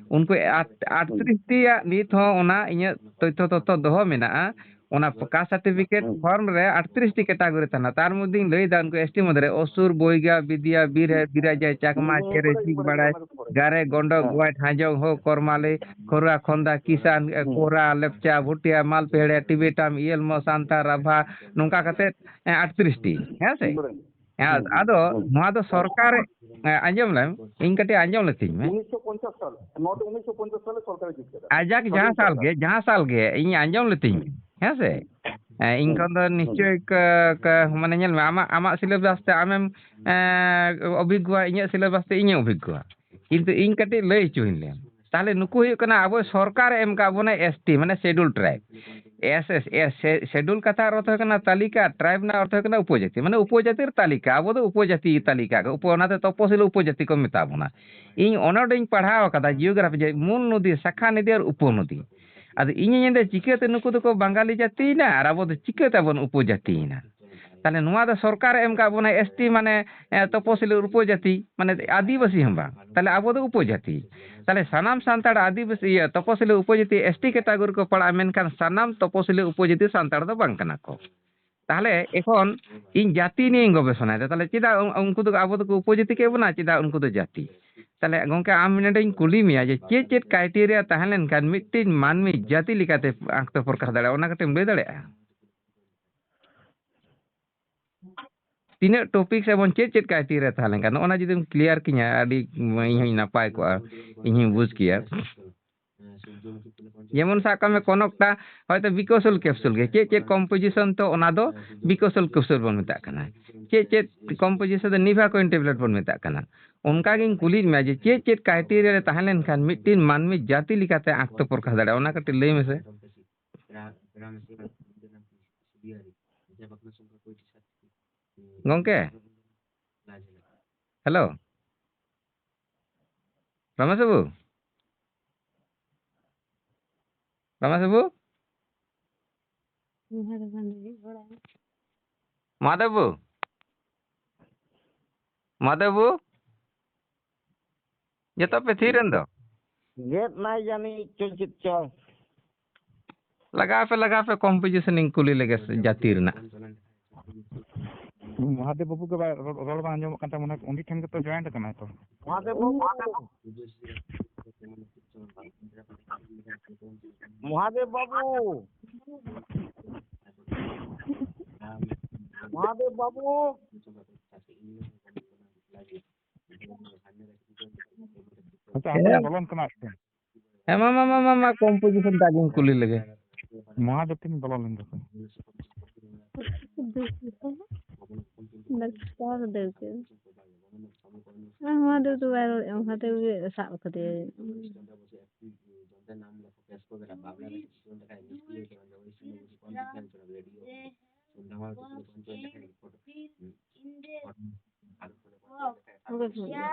ᱩᱱᱠᱩ ᱟᱴ-, ᱦᱩᱸ᱾ ᱟᱴᱛᱨᱤᱥ ᱴᱤᱭᱟᱜ ᱱᱤᱛ ᱦᱚᱸ ᱚᱱᱟ ᱤᱧᱟᱹᱜ ᱛᱚᱛᱛᱷᱚ ᱛᱚᱛᱛᱷᱚ ᱫᱚᱦᱚ ᱢᱮᱱᱟᱜᱼᱟ᱾ ᱚᱱᱟ caste certificate ᱦᱩᱸ᱾ form ᱨᱮ ᱟᱴᱛᱨᱤᱥ ᱴᱤ category ᱛᱟᱦᱮᱱᱟ᱾ ᱛᱟᱨ ᱢᱚᱫᱽᱫᱷᱮᱧ ᱞᱟᱹᱭᱫᱟ, ᱩᱱᱠᱩ S T ᱢᱚᱫᱽᱫᱷᱮ ᱨᱮ ᱚᱥᱩᱨ, ᱵᱳᱭᱜᱟ, ᱵᱤᱫᱤᱭᱟ, ᱵᱤᱨᱦᱮ, ᱦᱩᱸ᱾ ᱵᱤᱨᱟᱡᱟᱭ, ᱪᱟᱠᱢᱟ, ᱦᱩᱸ, ᱪᱮᱨᱮ, ᱵᱟᱲᱟᱭ ᱪᱤᱠ ᱠᱟᱱᱟ, ᱵᱟᱲᱟᱭ, ᱚᱱᱟ ᱫᱚᱠᱚ ᱵᱟᱲᱟᱭ ᱜᱟᱨᱮ, ᱠᱟᱱᱟ᱾ ᱜᱚᱸᱰᱚ, ᱦᱮᱸ᱾ ᱜᱚᱸᱭ, ᱴᱷᱟᱸᱡᱚᱝ, ᱦᱳ, ᱠᱚᱨᱢᱟᱞᱤ, ᱠᱷᱚᱨᱩᱣᱟ, ᱠᱷᱚᱱᱫᱟ, ᱠᱤᱥᱟᱱ, ᱦᱩᱸ᱾ ᱠᱳᱨᱟ, ᱞᱮᱯᱪᱟ, ᱵᱷᱩᱴᱤᱭᱟ, ᱢᱟᱞᱯᱮᱦᱲᱮ, ᱴᱤᱵᱮᱴᱟᱢ, ᱤᱭᱮᱞᱢᱚ, ᱥᱟᱱᱛᱟ, ᱨᱟᱵᱷᱟ, ᱱᱚᱝᱠᱟ ᱠᱟᱛᱮ, ᱮ, ᱟᱴᱛᱨᱤᱥ ᱴᱤ, ᱦᱮᱸ ᱥᱮ? ᱦᱩᱸ, ᱟᱫ-, ᱦᱩᱸ, ᱟᱫᱚ ᱦᱩᱸ᱾ ᱱᱚᱣᱟ ᱫᱚ ᱟᱪᱪᱷᱟ᱾ ᱥᱚᱨᱠᱟᱨ, ᱮ, ᱟᱸᱡᱚᱢ ᱞᱮᱢ, ᱤᱧ ᱠᱟᱹᱴᱤᱡ ᱟᱸᱡᱚᱢ ᱞᱮᱛᱤᱧ ᱢᱮ᱾ ᱩᱱᱤᱥᱥᱚ ᱯᱚᱧᱪᱟᱥ ᱥᱟᱞ, ᱱᱚᱣᱟ ᱫᱚ ᱩᱱᱤᱥᱥᱚ ᱯᱚᱧᱪᱟᱥ ᱥᱟᱞᱮ ᱥᱚᱨᱠᱟᱨᱮ ᱡᱩᱛ ᱠᱮᱫᱟ᱾ ᱟᱡᱟᱜ ᱥᱟᱹᱫᱷᱤᱱ ᱡᱟᱦᱟᱸ ᱥᱟᱞ ᱜᱮ, ᱥᱚᱨᱠᱟᱨ᱾ ᱡᱟᱦᱟᱸ ᱥᱟᱞ ᱜᱮ, ᱤᱧ ᱟᱸᱡᱚᱢ ᱞᱮᱛᱤᱧ ᱢᱮ, ᱦᱩᱸ᱾ ᱦᱮᱸ ᱥᱮ? ᱦᱩᱸ᱾ ᱦᱮᱸ, ᱤᱧ ᱠᱷᱚᱱ ᱫᱚ ᱱᱤᱥᱪᱳᱭ ᱠᱟ-, ᱠᱟ-, ᱢᱟᱱᱮ ᱧᱮᱞ ᱢᱮ, ᱟᱢᱟᱜ, ᱟᱢᱟᱜ syllabus ᱛᱮ ᱟᱢᱮᱢ, ᱮᱸ, ᱚᱵᱷᱤᱜᱽᱜᱚᱣᱟ, ᱤᱧᱟᱹᱜ syllabus ᱛᱮ ᱤᱧᱤᱧ ᱚᱵᱷᱤᱜᱽᱜᱚᱣᱟ᱾ ᱠᱤᱱᱛᱩ ᱤᱧ ᱠᱟᱹᱴᱤᱡ ᱞᱟᱹᱭ ᱦᱚᱪᱚᱧ ᱞᱮᱢ᱾ ᱛᱟᱦᱞᱮ ᱱᱩᱠᱩ ᱦᱩᱭᱩᱜ ᱠᱟᱱᱟ ᱟᱵᱚ ᱥᱚᱨᱠᱟᱨ ᱮ ᱮᱢ ᱠᱟᱜ ᱵᱚᱱᱟ S T, ᱢᱟᱱᱮ Schedule Tribe᱾ S, S, S, Schedule ᱠᱟᱛᱷᱟ ᱚᱨᱛᱷᱚ ᱦᱩᱭᱩᱜ ᱠᱟᱱᱟ ᱛᱟᱹᱞᱤᱠᱟ, tribe ᱨᱮᱱᱟᱜ ᱚᱨᱛᱷᱚ ᱦᱩᱭᱩᱜ ᱠᱟᱱᱟ ᱩᱯᱚᱡᱟᱹᱛᱤ᱾ ᱢᱟᱱᱮ ᱩᱯᱚᱡᱟᱹᱛᱤ ᱨᱮ ᱛᱟᱹᱞᱤᱠᱟ, ᱟᱵᱚ ᱫᱚ ᱩᱯᱚᱡᱟᱹᱛᱤ ᱛᱟᱹᱞᱤᱠᱟ, ᱩᱯᱚ-, ᱚᱱᱟᱛᱮ ᱛᱚᱯᱚᱥᱤᱞᱤ ᱩᱯᱚᱡᱟᱹᱛᱤ ᱠᱚ ᱢᱮᱛᱟ ᱵᱚᱱᱟ᱾ ᱤᱧ ᱚᱱᱚᱰᱮᱧ ᱯᱟᱲᱦᱟᱣ ᱟᱠᱟᱫᱟ geography ᱡᱮ ᱢᱩᱞ ᱱᱚᱫᱤ, ᱥᱟᱠᱷᱟ ᱱᱚᱫᱤ ᱟᱨ ᱩᱯᱚᱱᱚᱫᱤ᱾ ᱟᱫᱚ ᱤᱧᱤᱧ ᱢᱮᱱᱫᱟ, ᱪᱤᱠᱟᱹᱛᱮ ᱱᱩᱠᱩ ᱫᱚᱠᱚ ᱵᱟᱝᱜᱟᱞᱤ ᱡᱟᱹᱛᱤᱭᱮᱱᱟ ᱟᱨ ᱟᱵᱚ ᱫᱚ ᱪᱤᱠᱟᱹ ᱛᱮᱵᱚᱱ ᱩᱯᱚᱡᱟᱹᱛᱤᱭᱮᱱᱟ? ᱛᱟᱦᱞᱮ ᱱᱚᱣᱟ ᱫᱚ ᱥᱚᱨᱠᱟᱨᱮ ᱮᱢ ᱠᱟᱜ ᱵᱚᱱᱟ S T, ᱢᱟᱱᱮ, ᱮ, ᱛᱚᱯᱚᱥᱤᱞᱤ ᱩᱯᱚᱡᱟᱹᱛᱤ, ᱢᱟᱱᱮ ᱟᱹᱫᱤᱵᱟᱹᱥᱤ ᱦᱚᱸ ᱵᱟᱝ, ᱛᱟᱦᱞᱮ ᱟᱵᱚ ᱫᱚ ᱩᱯᱚᱡᱟᱹᱛᱤ᱾ ᱛᱟᱦᱞᱮ ᱥᱟᱱᱟᱢ ᱥᱟᱱᱛᱟᱲ ᱟᱹᱫᱤᱵᱟᱹᱥᱤ, ᱤᱭᱟᱹ, ᱛᱚᱯᱚᱥᱤᱞᱤ ᱩᱯᱚᱡᱟᱹᱛᱤ S T category ᱠᱚ ᱯᱟᱲᱟᱜᱼᱟ, ᱢᱮᱱᱠᱷᱟᱱ ᱥᱟᱱᱟᱢ ᱛᱚᱯᱚᱥᱤᱞᱤ ᱩᱯᱚᱡᱟᱹᱛᱤ ᱥᱟᱱᱛᱟᱲ ᱫᱚ ᱵᱟᱝ ᱠᱟᱱᱟ ᱠᱚ᱾ ᱛᱟᱦᱞᱮ ᱮᱠᱷᱚᱱ ᱤᱧ ᱡᱟᱹᱛᱤ ᱱᱤᱭᱮᱧ ᱜᱚᱵᱮᱥᱚᱱᱟᱭᱮᱫᱟ, ᱛᱟᱦᱞᱮ ᱪᱮᱫᱟᱜ ᱩᱱ-, ᱩᱱᱠᱩ ᱫᱚ, ᱟᱵᱚ ᱫᱚᱠᱚ ᱩᱯᱚᱡᱟᱹᱛᱤ ᱠᱮᱫ ᱵᱚᱱᱟ, ᱪᱮᱫᱟᱜ ᱩᱱᱠᱩ ᱫᱚ ᱡᱟᱹᱛᱤ? ᱛᱟᱦᱞᱮ ᱜᱚᱝᱠᱮ, ᱟᱢ ᱱᱚᱰᱮᱧ ᱠᱩᱞᱤ ᱢᱮᱭᱟ ᱡᱮ ᱪᱮᱫ ᱪᱮᱫ criteria ᱛᱟᱦᱮᱸ ᱞᱮᱱᱠᱷᱟᱱ ᱢᱤᱫᱴᱤᱡ ᱢᱟᱹᱱᱢᱤ ᱡᱟᱹᱛᱤ ᱞᱮᱠᱟᱛᱮ ᱟᱸᱠᱛᱚ ᱯᱨᱚᱠᱟᱥ ᱫᱟᱲᱮᱭᱟᱜᱼᱟ, ᱚᱱᱟ ᱠᱟᱹᱴᱤᱡ ᱮᱢ ᱞᱟᱹᱭ ᱫᱟᱲᱮᱭᱟᱜᱼᱟ? ᱛᱤᱱᱟᱹᱜ topics ᱮᱵᱚᱝ ᱪᱮᱫ ᱪᱮᱫ criteria ᱛᱟᱦᱮᱸ ᱞᱮᱱᱠᱷᱟᱱ, ᱱᱚᱜᱼᱚ ᱱᱟ ᱡᱩᱫᱤᱢ clear ᱠᱤᱧᱟ, ᱟᱹᱰᱤ ᱤᱧ ᱦᱚᱸᱧ ᱱᱟᱯᱟᱭ ᱠᱚᱜᱼᱟ, ᱤᱧ ᱦᱚᱸᱧ ᱵᱩᱡᱽ ᱠᱮᱭᱟ᱾ ᱡᱮᱢᱚᱱ ᱥᱟᱵ ᱠᱟᱜ ᱢᱮ, ᱠᱚᱱᱚᱠᱴᱟ ᱦᱚᱭᱛᱳ ᱵᱤᱠᱚᱥᱚᱞ capsule ᱜᱮ, ᱪᱮᱫ ᱪᱮᱫ composition, ᱛᱚ ᱚᱱᱟ ᱫᱚ ᱵᱤᱠᱚᱥᱚᱞ capsule ᱵᱚᱱ ᱢᱮᱛᱟᱜ ᱠᱟᱱᱟ᱾ ᱪᱮᱫ ᱪᱮᱫ composition ᱫᱚ Nevaquin tablet ᱵᱚᱱ ᱢᱮᱛᱟᱜ ᱠᱟᱱᱟ᱾ ᱚᱱᱠᱟ ᱜᱤᱧ ᱠᱩᱞᱤᱭᱮᱫ ᱢᱮᱭᱟ ᱡᱮ ᱪᱮᱫ ᱪᱮᱫ criteria ᱨᱮ ᱛᱟᱦᱮᱸ ᱞᱮᱱᱠᱷᱟᱱ ᱢᱤᱫᱴᱤᱱ ᱢᱟᱹᱱᱢᱤ ᱡᱟᱹᱛᱤ ᱞᱮᱠᱟᱛᱮ ᱟᱸᱠᱛᱚ ᱯᱨᱚᱠᱟᱥ ᱫᱟᱲᱮᱭᱟᱜᱼᱟ, ᱚᱱᱟ ᱠᱟᱹᱴᱤᱡ ᱞᱟᱹᱭ ᱢᱮᱥᱮ᱾ ᱜᱚᱝᱠᱮ, hello, ᱨᱟᱢᱮᱥ ᱵᱟᱹᱵᱩ, ᱨᱟᱢᱮᱥ ᱵᱟᱹᱵᱩ, ᱢᱟᱫᱷᱮᱵ ᱵᱟᱹᱵᱩ, ᱢᱟᱫᱷᱮᱵ ᱵᱟᱹᱵᱩ, ᱡᱚᱛᱚ ᱯᱮ ᱛᱷᱤᱨ ᱮᱱ ᱫᱚ᱾ ᱜᱮᱫ ᱱᱟᱭ ᱡᱟᱹᱱᱤᱡ ᱪᱚ ᱪᱮᱫ ᱪᱚ᱾ ᱞᱟᱜᱟᱣ ᱯᱮ, ᱞᱟᱜᱟᱣ ᱯᱮ, composition ᱤᱧ ᱠᱩᱞᱤ ᱞᱮᱜᱮ ᱥᱮ ᱡᱟᱹᱛᱤ ᱨᱮᱱᱟᱜ᱾ ᱢᱚᱦᱟᱫᱮᱵ ᱵᱟᱹᱵᱩ ᱜᱮ ᱵᱟᱭ ᱨᱚᱲ, ᱨᱚᱲ ᱵᱟᱝ ᱟᱸᱡᱚᱢᱚᱜ ᱠᱟᱱ ᱛᱟᱭ, ᱢᱚᱱᱮ ᱦᱚᱭ ᱩᱱᱤ ᱴᱷᱮᱱ ᱜᱮᱛᱚ joint ᱠᱟᱱᱟᱭ ᱛᱚ᱾ ᱢᱚᱦᱟᱫᱮᱵ ᱵᱟᱹᱵᱩ᱾ ᱢᱚᱦᱟᱫᱮᱵ ᱵᱟᱹᱵᱩ᱾ ᱢᱚᱦᱟᱫᱮᱵ ᱵᱟᱹᱵᱩ᱾ ᱟᱪᱪᱷᱟ, ᱦᱮᱸ᱾ ᱟᱯᱮ ᱵᱚᱞᱚᱱ ᱠᱟᱱᱟ ᱥᱮ? ᱦᱮᱸ, ᱢᱟ, ᱢᱟ, composition ᱴᱟᱜ ᱜᱤᱧ ᱠᱩᱞᱤ ᱞᱮᱜᱮ᱾ ᱢᱚᱦᱟᱫᱮᱵ ᱴᱷᱮᱱ ᱵᱚᱞᱚ ᱞᱮᱱ ᱜᱮ᱾ ᱟᱨ ᱫᱟᱹᱲ ᱠᱮᱫ᱾ ᱟᱨ ᱱᱚᱣᱟ ᱫᱚ ᱛᱚ ᱵᱟᱭ ᱨᱚᱲᱮᱫᱼᱟ, ᱚᱱᱠᱟᱛᱮ ᱩᱱᱤ ᱥᱟᱵ ᱠᱟᱫᱮᱭᱟᱭ᱾ ᱚᱱᱠᱟ ᱠᱚ ᱢᱮᱱᱟ᱾